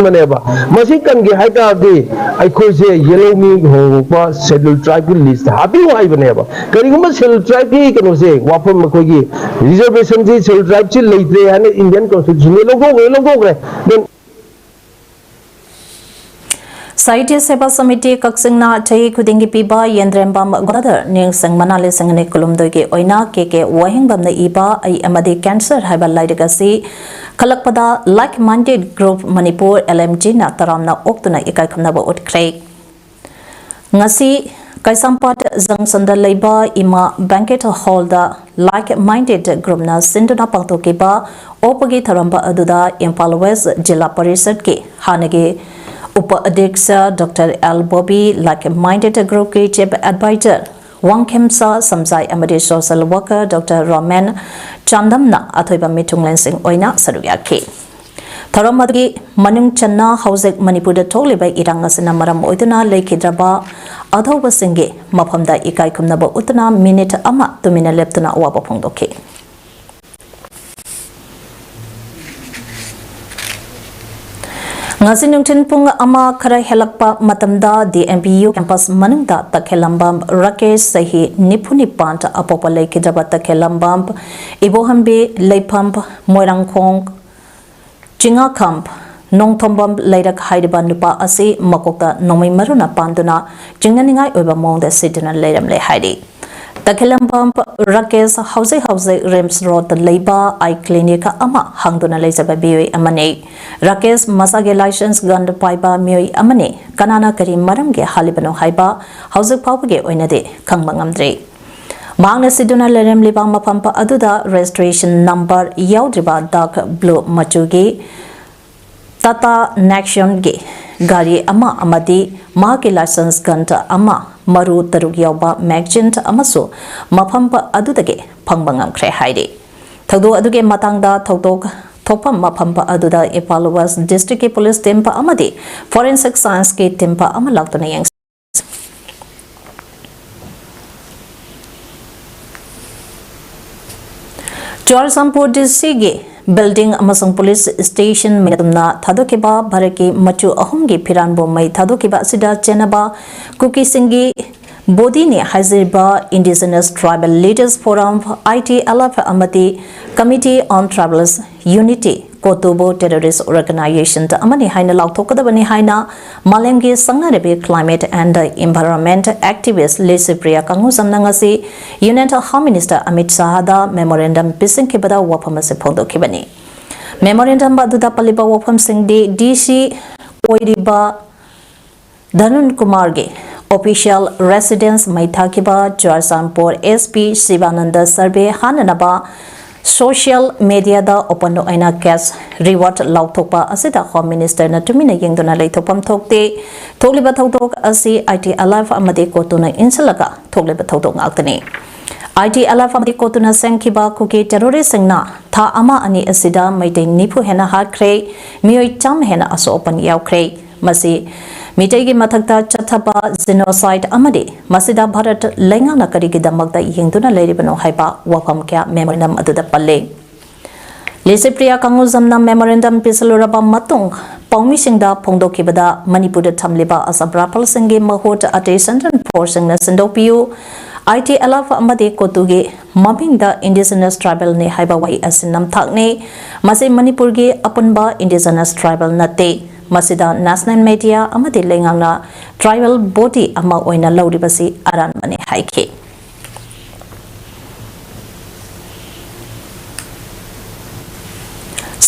ꯕꯅꯦꯕ꯫ ꯃꯁꯤ ꯀꯟꯒꯦ ꯍꯥꯏ ꯇꯥꯔꯗꯤ ꯑꯩꯈꯣꯏꯁꯦ ꯌꯦꯂꯧꯃꯤ ꯍꯣꯡꯗꯣꯛꯄ ꯁꯦꯗ꯭ꯌꯨꯜ ꯇ꯭ꯔꯥꯏꯕꯀꯤ ꯂꯤꯁꯇ ꯍꯥꯞꯄꯤꯌꯨ ꯍꯥꯏꯕꯅꯦꯕ꯫ ꯀꯔꯤꯒꯨꯝꯕ ꯁꯦꯗ꯭ꯌꯨꯜ ꯇ꯭ꯔꯥꯏꯕꯀꯤ ꯀꯩꯅꯣꯁꯦ, ꯋꯥꯐꯝ, ꯑꯩꯈꯣꯏꯒꯤ ꯔꯤꯖꯔꯕꯦꯁꯟꯁꯤ, ꯁꯦꯗ꯭ꯌꯨꯜ ꯇ꯭ꯔꯥꯏꯕꯁꯤ ꯂꯩꯇ꯭ꯔꯦ ꯍꯥꯏꯅ ꯏꯟꯗꯤꯌꯟ ꯀꯣꯟꯁꯇꯤꯇ꯭ꯌꯨꯁꯟꯗ ꯂꯧꯊꯣꯛꯈ꯭ꯔꯦ, ꯂꯧꯊꯣꯛꯈ꯭ꯔꯦ꯫ Then ꯁꯥꯍꯤꯇ꯭ꯌ ꯁꯦꯕꯥ ꯁꯃꯤꯇꯤ ꯀꯛꯆꯤꯡꯅ ꯆꯍꯤ ꯈꯨꯗꯤꯡꯒꯤ ꯄꯤꯕ ꯌꯦꯟꯗ꯭ꯔꯦꯝꯕꯝ ꯒꯣꯗꯥꯙꯔ ꯅꯤꯡꯁꯤꯡ ꯃꯅꯥ ꯂꯤꯁꯤꯡ ꯑꯅꯤ ꯀꯨꯟꯍꯨꯝꯗꯣꯏꯒꯤ ꯑꯣꯏꯅ ꯀꯦ ꯀꯦ ꯋꯥꯍꯦꯡꯕꯝꯅ ꯏꯕ ꯑꯩ ꯑꯃꯗꯤ ꯀꯦꯟꯁꯔ ꯍꯥꯏꯕ ꯂꯥꯏꯔꯤꯛ ꯑꯁꯤ ꯈꯜꯂꯛꯄꯗ Like Minded Group Manipur, L M G ꯅ ꯇꯔꯥꯝꯅ ꯑꯣꯛꯇꯨꯅ ꯏꯀꯥꯏ ꯈꯨꯝꯅꯕ ꯎꯠꯈ꯭ꯔꯦ꯫ ꯉꯁꯤ ꯀꯩꯁꯥꯝꯄꯥꯠ ꯖꯪꯁꯟꯗ ꯂꯩꯕ ꯏꯃꯥ ꯕꯦꯡꯀꯦꯠ ꯍꯣꯜꯗ Like Minded Group ꯅ ꯁꯤꯟꯗꯨꯅ ꯄꯥꯡꯊꯣꯛꯈꯤꯕ ꯑꯣꯛꯄꯒꯤ ꯊꯧꯔꯝ ꯑꯗꯨꯗ ꯏꯝꯐꯥꯜ ꯋꯦꯁ ꯖꯤꯂꯥ ꯄꯔꯤꯁꯠꯀꯤ ꯍꯥꯟꯅꯒꯤ ꯎꯄ ꯑꯙ꯭ꯌꯛꯁ doctor L Bobi, like minded ꯒ꯭ꯔꯨꯞꯀꯤ ꯆꯤꯐ ꯑꯦꯗꯚꯥꯏꯖꯔ ꯋꯥꯡꯈꯦꯝꯆꯥ ꯁꯝꯖꯥꯏ ꯑꯃꯗꯤ ꯁꯣꯁꯦꯜ ꯋꯥꯔꯀꯔ ꯗꯣꯛꯇꯔ ꯔꯣꯃꯦꯟ ꯆꯥꯟꯗꯝꯅ ꯑꯊꯣꯏꯕ ꯃꯤꯊꯨꯡꯂꯦꯟꯁꯤꯡ ꯑꯣꯏꯅ ꯁꯔꯨꯛ ꯌꯥꯈꯤ꯫ ꯊꯧꯔꯝ ꯑꯗꯨꯒꯤ ꯃꯅꯨꯡ ꯆꯟꯅ ꯍꯧꯖꯤꯛ ꯃꯅꯤꯄꯨꯔꯗ ꯊꯣꯛꯂꯤꯕ ꯏꯔꯥꯡ ꯑꯁꯤꯅ ꯃꯔꯝ ꯑꯣꯏꯗꯨꯅ ꯂꯩꯈꯤꯗ꯭ꯔꯕ ꯑꯊꯧꯕꯁꯤꯡꯒꯤ ꯃꯐꯝꯗ ꯏꯀꯥꯏ ꯈꯨꯝꯅꯕ ꯎꯠꯇꯨꯅ ꯃꯤꯅꯤꯠ ꯑꯃ ꯇꯨꯃꯤꯟꯅ ꯂꯦꯞꯇꯨꯅ ꯑꯋꯥꯕ ꯐꯣꯡꯗꯣꯛꯈꯤ꯫ ꯉꯁꯤ ꯅꯨꯡꯊꯤꯜ ꯄꯨꯡ ꯑꯃ ꯈꯔ ꯍꯦꯜꯂꯛꯄ ꯃꯇꯝꯗ D M B U campus ꯃꯅꯨꯡꯗ ꯇꯈꯦꯂꯝꯕꯝ ꯔꯥꯀꯦꯁ, ꯆꯍꯤ ꯅꯤꯐꯨ ꯅꯤꯄꯥꯟ, ꯑꯄꯣꯛꯄ ꯂꯩꯈꯤꯗ꯭ꯔꯕ ꯇꯈꯦꯂꯝꯕꯝ ꯏꯕꯣꯍꯟꯕꯤ ꯂꯩꯐꯝ ꯃꯣꯏꯔꯥꯡꯈꯣꯡ ꯆꯤꯡꯉꯥꯈꯝ ꯅꯣꯡꯊꯣꯝꯕꯝ ꯂꯩꯔꯛ ꯍꯥꯏꯔꯤꯕ ꯅꯨꯄꯥ ꯑꯁꯤ ꯃꯀꯣꯛꯇ ꯅꯣꯡꯃꯩ ꯃꯔꯨꯅ ꯄꯥꯟꯗꯨꯅ ꯆꯤꯡꯅꯅꯤꯡꯉꯥꯏ ꯑꯣꯏꯕ ꯃꯑꯣꯡꯗ ꯁꯤꯗꯨꯅ ꯂꯩꯔꯝꯂꯦ ꯍꯥꯏꯔꯤ꯫ ꯇꯈꯦꯂꯝꯕꯝ ꯔꯥꯀꯦꯁ ꯍꯧꯖꯤꯛ ꯍꯧꯖꯤꯛ ꯔꯤꯝꯁ ꯔꯣꯗꯇ ꯂꯩꯕ ꯑꯥꯏ ꯀ꯭ꯂꯤꯅꯤꯛ ꯑꯃ ꯍꯥꯡꯗꯨꯅ ꯂꯩꯖꯕ ꯃꯤꯑꯣꯏ ꯑꯃꯅꯤ꯫ ꯔꯥꯀꯦꯁ ꯃꯁꯥꯒꯤ ꯂꯥꯏꯁꯦꯟꯁ ꯒꯟ ꯄꯥꯏꯕ ꯃꯤꯑꯣꯏ ꯑꯃꯅꯤ꯫ ꯀꯅꯥꯅ ꯀꯔꯤ ꯃꯔꯝꯒꯤ ꯍꯥꯠꯂꯤꯕꯅꯣ ꯍꯥꯏꯕ ꯍꯧꯖꯤꯛ ꯐꯥꯎꯕꯒꯤ ꯑꯣꯏꯅꯗꯤ ꯈꯪꯕ ꯉꯝꯗ꯭ꯔꯤ꯫ ꯃꯍꯥꯛꯅ ꯁꯤꯗꯨꯅ ꯂꯩꯔꯝꯂꯤꯕ ꯃꯐꯝ ꯑꯗꯨꯗ ꯔꯦꯖꯤꯁꯇ꯭ꯔꯦꯁꯟ ꯅꯝꯕꯔ ꯌꯥꯎꯗ꯭ꯔꯤꯕ ꯗꯥꯔꯛ ꯕ꯭ꯂꯨ ꯃꯆꯨꯒꯤ ꯇꯥꯇꯥ ꯅꯦꯛꯁꯣꯟꯒꯤ ꯒꯥꯔꯤ ꯑꯃ ꯑꯃꯗꯤ ꯃꯍꯥꯛꯀꯤ ꯂꯥꯏꯁꯦꯟꯁ ꯒꯟ ꯑꯃ, ꯃꯔꯨ ꯇꯔꯨꯛ ꯌꯥꯎꯕ ꯃꯦꯒꯖꯤꯟ ꯑꯃꯁꯨ ꯃꯐꯝ ꯑꯗꯨꯗꯒꯤ ꯐꯪꯕ ꯉꯝꯈ꯭ꯔꯦ ꯍꯥꯏꯔꯤ꯫ ꯊꯧꯗꯣꯛ ꯑꯗꯨꯒꯤ ꯃꯇꯥꯡꯗ ꯊꯧꯗꯣꯛ ꯊꯣꯛꯐꯝ ꯃꯐꯝ ꯑꯗꯨꯗ ꯏꯝꯐꯥꯜ ꯋꯦꯁ ꯗꯤꯁꯇ꯭ꯔꯤꯛꯀꯤ ꯄꯨꯂꯤꯁ ꯇꯤꯝ ꯑꯃꯗꯤ ꯐꯣꯔꯦꯟꯁꯤꯛ ꯁꯥꯏꯟꯁꯀꯤ ꯇꯤꯝ ꯑꯃ ꯂꯥꯛꯇꯨꯅ ꯌꯦꯡꯁꯤ꯫ ꯆꯨꯔꯥꯆꯥꯟꯄꯨꯔ ꯗꯤ ꯁꯤꯒꯤ ꯕꯤꯜꯗꯤꯡ ꯑꯃꯁꯨꯡ ꯄꯨꯂꯤꯁ ꯁ꯭ꯇꯦꯁꯟ ꯃꯩ ꯑꯗꯨꯝꯅ ꯊꯥꯗꯣꯛꯈꯤꯕ ꯚꯥꯔꯠꯀꯤ ꯃꯆꯨ ꯑꯍꯨꯝꯒꯤ ꯐꯤꯔꯥꯟꯕꯨ ꯃꯩ ꯊꯥꯗꯣꯛꯈꯤꯕ ꯑꯁꯤꯗ ꯆꯦꯟꯅꯕ ꯀꯨꯀꯤꯁꯤꯡꯒꯤ ꯕꯣꯗꯤꯅꯤ ꯍꯥꯏꯖꯔꯤꯕ Indigenous Tribal Leaders Forum, I T L F, ꯑꯃꯗꯤ Committee on Tribal Unity, ꯀꯣꯇꯨꯕꯨ terrorist organisation ꯑꯃꯅꯤ ꯍꯥꯏꯅ ꯂꯥꯎꯊꯣꯛꯀꯗꯕꯅꯤ ꯍꯥꯏꯅ ꯃꯥꯂꯦꯝꯒꯤ ꯁꯛꯅꯥꯏꯔꯕꯤ climate and environment activist Licypriya ꯀꯪꯒꯨꯖꯝꯅ ꯉꯁꯤ Union Home Minister Amit ꯁꯥꯍꯗ memorandum ꯄꯤꯁꯤꯟꯈꯤꯕꯗ ꯋꯥꯐꯝ ꯑꯁꯤ ꯐꯣꯡꯗꯣꯛꯈꯤꯕꯅꯤ꯫ Memorandum ꯑꯗꯨꯗ ꯄꯜꯂꯤꯕ ꯋꯥꯐꯝꯁꯤꯡꯗꯤ D C ꯑꯣꯏꯔꯤꯕ ꯙꯅꯨꯟ ꯀꯨꯃꯥꯔꯒꯤ official residence ꯃꯩ ꯊꯥꯈꯤꯕ ꯆꯨꯔꯥꯆꯥꯟꯄꯨꯔ S P ꯁꯤꯕꯥꯅꯟꯗ ꯁꯔꯚꯦ ꯍꯥꯟꯅꯅꯕ Social media ꯗ open ꯑꯣꯏꯅ cash reward ꯂꯥꯎꯊꯣꯛꯄ ꯑꯁꯤꯗ Home Minister ꯅ ꯇꯨꯃꯤꯟꯅ ꯌꯦꯡꯗꯨꯅ ꯂꯩꯊꯣꯛꯐꯝ ꯊꯣꯛꯇꯦ꯫ ꯊꯣꯛꯂꯤꯕ ꯊꯧꯗꯣꯛ ꯑꯁꯤ I T L F ꯑꯃꯗꯤ ꯀꯣꯇꯨꯅ ꯏꯟꯁꯤꯜꯂꯒ ꯊꯣꯛꯂꯤꯕ ꯊꯧꯗꯣꯛ ꯉꯥꯛꯇꯅꯤ꯫ I T L F ꯑꯃꯗꯤ ꯀꯣꯇꯨꯅ ꯁꯦꯝꯈꯤꯕ ꯀꯨꯀꯤ terrorist ꯁꯤꯡꯅ ꯊꯥ ꯑꯃ ꯑꯅꯤ ꯑꯁꯤꯗ ꯃꯩꯇꯩ ꯅꯤꯐꯨ ꯍꯦꯟꯅ ꯍꯥꯠꯈ꯭ꯔꯦ, ꯃꯤꯑꯣꯏ ꯆꯥꯝꯃ ꯍꯦꯟꯅ ꯑꯁꯣꯛ ꯑꯄꯟ ꯌꯥꯎꯈ꯭ꯔꯦ꯫ ꯃꯁꯤ ꯃꯤꯇꯩꯒꯤ ꯃꯊꯛꯇ ꯆꯠꯊꯕ genocide ꯑꯃꯗꯤ ꯃꯁꯤꯗ ꯚꯥꯔꯠ ꯂꯩꯉꯥꯛꯅ ꯀꯔꯤꯒꯤꯗꯃꯛꯇ ꯌꯦꯡꯗꯨꯅ ꯂꯩꯔꯤꯕꯅꯣ ꯍꯥꯏꯕ ꯋꯥꯐꯝ ꯀꯌꯥ memorandum ꯑꯗꯨꯗ ꯄꯜꯂꯤ꯫ ꯂꯤꯁꯤꯄ꯭ꯔꯤꯌꯥ ꯀꯪꯒꯨꯖꯝꯅ memorandum ꯄꯤꯁꯤꯜꯂꯨꯔꯕ ꯃꯇꯨꯡ ꯄꯥꯎꯃꯤꯁꯤꯡꯗ ꯐꯣꯡꯗꯣꯛꯈꯤꯕꯗ, ꯃꯅꯤꯄꯨꯔꯗ ꯊꯝꯂꯤꯕ Assam rifle ꯁꯤꯡꯒꯤ ꯃꯍꯨꯠ ꯑꯇꯩ central force ꯁꯤꯡꯅ ꯁꯤꯟꯗꯣꯛꯄꯤꯌꯨ꯫ I T L F ꯑꯃꯗꯤ ꯀꯣꯇꯨꯒꯤ ꯃꯃꯤꯡꯗ indigenous tribal ꯅꯤ ꯍꯥꯏꯕ ꯋꯥꯍꯩ ꯑꯁꯤ ꯅꯝꯊꯥꯛꯅꯤ꯫ ꯃꯁꯤ ꯃꯅꯤꯄꯨꯔꯒꯤ ꯑꯄꯨꯟꯕ indigenous tribal ꯅꯠꯇꯦ꯫ ꯃꯁꯤꯗ national media ꯑꯃꯗꯤ ꯂꯩꯉꯥꯛꯅ tribal body ꯑꯃ ꯑꯣꯏꯅ ꯂꯧꯔꯤꯕꯁꯤ ꯑꯔꯥꯟꯕꯅꯤ ꯍꯥꯏꯈꯤ꯫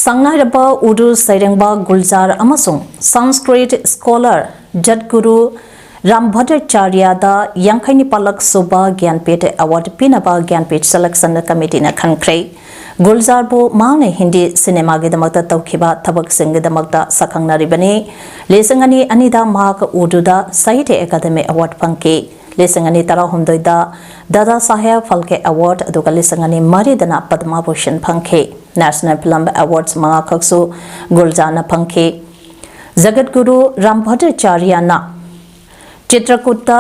ꯁꯪꯅꯥꯏꯔꯕ ꯎꯔꯗꯨ ꯁꯩꯔꯦꯡꯕ ꯒꯨꯜꯖꯥꯔ ꯑꯃꯁꯨꯡ Sanskrit scholar ꯖꯠꯒꯨꯔꯨ ꯔꯥꯝꯚꯗ꯭ꯔꯆꯥꯔꯌꯥꯗ ꯌꯥꯡꯈꯩ ꯅꯤꯄꯥꯜꯂꯛ ꯁꯨꯕ ꯒ꯭ꯌꯥꯟꯄꯤꯊ award ꯄꯤꯅꯕ ꯒ꯭ꯌꯥꯟꯄꯤꯊ selection committee ꯅ ꯈꯟꯈ꯭ꯔꯦ꯫ ꯒꯨꯜꯖꯥꯔꯕꯨ ꯃꯍꯥꯛꯅ ꯍꯤꯟꯗꯤ ꯁꯤꯅꯦꯃꯥꯒꯤꯗꯃꯛꯇ ꯇꯧꯈꯤꯕ ꯊꯕꯛꯁꯤꯡꯒꯤꯗꯃꯛꯇ ꯁꯛꯈꯪꯅꯔꯤꯕꯅꯤ꯫ ꯂꯤꯁꯤꯡ ꯑꯅꯤ ꯑꯅꯤꯗ ꯃꯍꯥꯛ ꯎꯔꯗꯨꯗ ꯁꯥꯍꯤꯇ꯭ꯌ ꯑꯦꯀꯥꯗꯃꯤ award ꯐꯪꯈꯤ꯫ ꯂꯤꯁꯤꯡ ꯑꯅꯤ ꯇꯔꯥꯍꯨꯝꯗꯣꯏꯗ ꯗꯥꯗꯥ ꯁꯥꯍꯦꯕ ꯐꯥꯜꯀꯦ award, ꯑꯗꯨꯒ ꯂꯤꯁꯤꯡ ꯑꯅꯤ ꯃꯔꯤꯗꯅ ꯄꯗꯃ ꯚꯨꯁꯟ ꯐꯪꯈꯤ꯫ National Film Awards ꯃꯉꯥꯈꯛꯁꯨ ꯒꯨꯜꯖꯥꯔꯅ ꯐꯪꯈꯤ꯫ ꯖꯒꯠꯒꯨꯔꯨ ꯔꯥꯝꯚꯗ꯭ꯔꯆꯥꯔꯌꯥꯅ ꯆꯤꯇ꯭ꯔꯀꯨꯠꯇ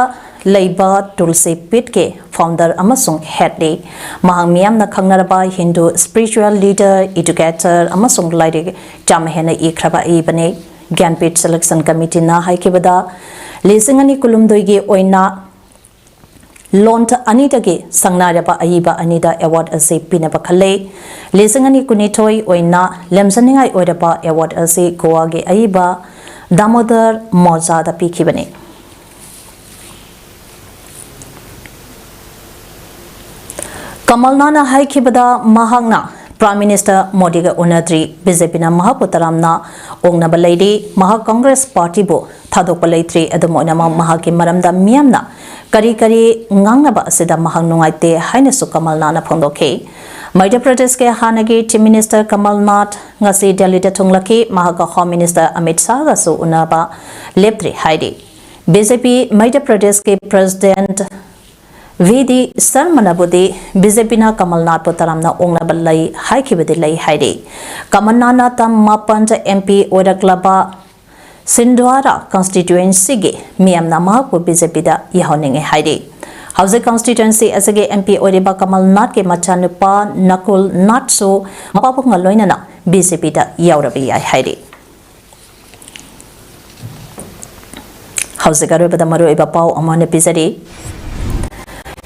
ꯂꯩꯕ ꯇꯨꯜꯁꯤ ꯄꯤꯊꯀꯤ founder ꯑꯃꯁꯨꯡ head ꯅꯤ꯫ ꯃꯍꯥꯛ ꯃꯤꯌꯥꯝꯅ ꯈꯪꯅꯔꯕ ꯍꯤꯟꯗꯨ spiritual leader, educator ꯑꯃꯁꯨꯡ ꯂꯥꯏꯔꯤꯛ ꯆꯥꯝꯃ ꯍꯦꯟꯅ ꯏꯈ꯭ꯔꯕ ꯑꯏꯕꯅꯤ꯫ ꯒ꯭ꯌꯥꯟꯄꯤꯊ selection committee ꯅ ꯍꯥꯏꯈꯤꯕꯗ, ꯂꯤꯁꯤꯡ ꯑꯅꯤ ꯀꯨꯟꯍꯨꯝꯗꯣꯏꯒꯤ ꯑꯣꯏꯅ ꯂꯣꯟ ꯑꯅꯤꯗꯒꯤ ꯁꯪꯅꯥꯏꯔꯕ ꯑꯏꯕ ꯑꯅꯤꯗ award ꯑꯁꯤ ꯄꯤꯅꯕ ꯈꯜꯂꯦ꯫ ꯂꯤꯁꯤꯡ ꯑꯅꯤ ꯀꯨꯟꯅꯤꯊꯣꯏ ꯑꯣꯏꯅ ꯂꯦꯝꯖꯅꯤꯡꯉꯥꯏ ꯑꯣꯏꯔꯕ award ꯑꯁꯤ ꯒꯣꯋꯥꯒꯤ ꯑꯏꯕ ꯗꯥꯃꯣꯗꯔ ꯃꯣꯖꯥꯗ ꯄꯤꯈꯤꯕꯅꯤ꯫ ꯀꯃꯜꯅꯥꯅ ꯍꯥꯏꯈꯤꯕꯗ, ꯃꯍꯥꯛꯅ Prime Minister ꯃꯣꯗꯤꯒ ꯎꯅꯗ꯭ꯔꯤ꯫ B J P ꯅ ꯃꯍꯥꯛꯄꯨ ꯇꯔꯥꯝꯅ ꯑꯣꯛꯅꯕ ꯂꯩꯔꯤ꯫ ꯃꯍꯥꯛ Congress party ꯕꯨ ꯊꯥꯗꯣꯛꯄ ꯂꯩꯇ꯭ꯔꯤ꯫ ꯑꯗꯨꯝ ꯑꯣꯏꯅꯃꯛ, ꯃꯍꯥꯛꯀꯤ ꯃꯔꯝꯗ ꯃꯤꯌꯥꯝꯅ ꯀꯔꯤ ꯀꯔꯤ ꯉꯥꯡꯅꯕ ꯑꯁꯤꯗ ꯃꯍꯥꯛ ꯅꯨꯡꯉꯥꯏꯇꯦ ꯍꯥꯏꯅꯁꯨ ꯀꯃꯜꯅꯥꯅ ꯐꯣꯡꯗꯣꯛꯈꯤ꯫ ꯃꯙ꯭ꯌ ꯄ꯭ꯔꯗꯦꯁꯀꯤ ꯍꯥꯟꯅꯒꯤ Chief Minister ꯀꯃꯜ ꯅꯥꯊ ꯉꯁꯤ ꯗꯦꯜꯂꯤꯗ ꯊꯨꯡꯂꯛꯈꯤ꯫ ꯃꯍꯥꯛꯀ Home Minister ꯑꯃꯤꯠ ꯁꯥꯍꯒꯁꯨ ꯎꯅꯕ ꯂꯦꯞꯇ꯭ꯔꯤ ꯍꯥꯏꯔꯤ꯫ ꯕꯤ ꯖꯦ ꯄꯤ ꯃꯙ꯭ꯌ ꯄ꯭ꯔꯗꯦꯁꯀꯤ President ꯚꯤ ꯗꯤ ꯁꯔꯃꯅꯕꯨꯗꯤ ꯕꯤ ꯖꯦ ꯄꯤꯅ ꯀꯃꯜ ꯅꯥꯊꯄꯨ ꯇꯔꯥꯝꯅ ꯑꯣꯛꯅꯕ ꯂꯩ ꯍꯥꯏꯈꯤꯕꯗꯤ ꯂꯩ ꯍꯥꯏꯔꯤ꯫ ꯀꯃꯜ ꯅꯥꯊꯅ ꯇꯔꯝ ꯃꯥꯄꯟ ꯑꯦꯝ ꯄꯤ ꯑꯣꯏꯔꯛꯂꯕ ꯁꯤꯟꯗ꯭ꯋꯥꯔꯥ constituencyꯒꯤ ꯃꯤꯌꯥꯝꯅ ꯃꯍꯥꯛꯄꯨ ꯕꯤ ꯖꯦ ꯄꯤꯗ ꯌꯥꯍꯟꯅꯤꯡꯉꯤ ꯍꯥꯏꯔꯤ꯫ ꯍꯧꯖꯤꯛ constituency ꯑꯁꯤꯒꯤ ꯑꯦꯝ ꯄꯤ ꯑꯣꯏꯔꯤꯕ ꯀꯃꯜ ꯅꯥꯊꯀꯤ ꯃꯆꯥꯅꯨꯄꯥ ꯅꯀꯨꯜ ꯅꯥꯊꯁꯨ ꯃꯄꯥꯕꯨꯡꯒ ꯂꯣꯏꯅꯅ ꯕꯤ ꯖꯦ ꯄꯤꯗ ꯌꯥꯎꯔꯕ ꯌꯥꯏ ꯍꯥꯏꯔꯤ꯫ ꯍꯧꯖꯤꯛ ꯑꯔꯣꯏꯕꯗ ꯃꯔꯨꯑꯣꯏꯕ ꯄꯥꯎ ꯑꯃ ꯑꯣꯏꯅ ꯄꯤꯖꯔꯤ꯫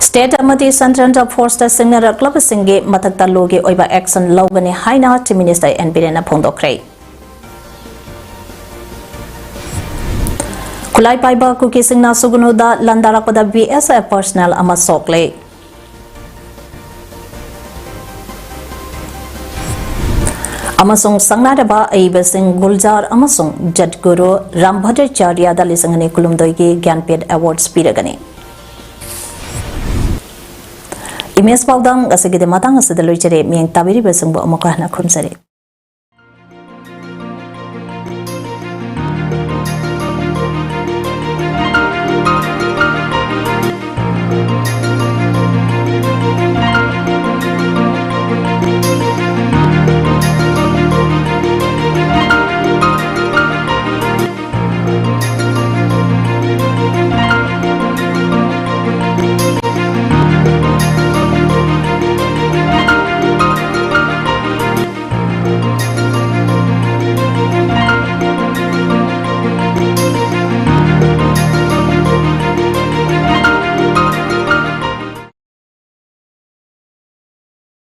State ꯑꯃꯗꯤ centralꯗ forceꯇ ꯁꯤꯡꯅꯔꯛꯂꯕꯁꯤꯡꯒꯤ ꯃꯊꯛꯇ lawꯒꯤ ꯑꯣꯏꯕ action ꯂꯧꯒꯅꯤ ꯍꯥꯏꯅ Chief Minister ꯑꯦꯟ ꯕꯤꯔꯦꯟꯅ ꯐꯣꯡꯗꯣꯛꯈ꯭ꯔꯦ꯫ ꯈꯨꯠꯂꯥꯏ ꯄꯥꯏꯕ ꯀꯨꯀꯤꯁꯤꯡꯅ ꯁꯨꯒꯅꯨꯗ ꯂꯥꯟꯗꯥꯔꯛꯄꯗ ꯕꯤ ꯑꯦꯁ ꯑꯦꯐ personnel ꯑꯃ ꯁꯣꯛꯂꯦ꯫ ꯑꯃꯁꯨꯡ ꯁꯪꯅꯥꯏꯔꯕ ꯑꯏꯕꯁꯤꯡ ꯒꯨꯜꯖꯥꯔ ꯑꯃꯁꯨꯡ ꯖꯠꯒꯨꯔꯨ ꯔꯥꯝꯚꯗ꯭ꯔꯆꯥꯔꯌꯥꯗ ꯂꯤꯁꯤꯡ ꯑꯅꯤ ꯀꯨꯟꯍꯨꯝꯗꯣꯏꯒꯤ ꯒ꯭ꯌꯥꯟꯄꯤꯊ awards ꯄꯤꯔꯒꯅꯤ꯫ Image ꯄꯥꯎꯗꯝ ꯉꯁꯤꯒꯤꯗꯤ ꯃꯇꯥꯡ ꯑꯁꯤꯗ ꯂꯣꯏꯖꯔꯦ꯫ ꯃꯤꯠꯌꯦꯡ ꯇꯥꯕꯤꯔꯤꯕꯁꯤꯡꯕꯨ ꯑꯃꯨꯛꯀ ꯍꯟꯅ ꯈꯨꯔꯨꯝꯖꯔꯤ꯫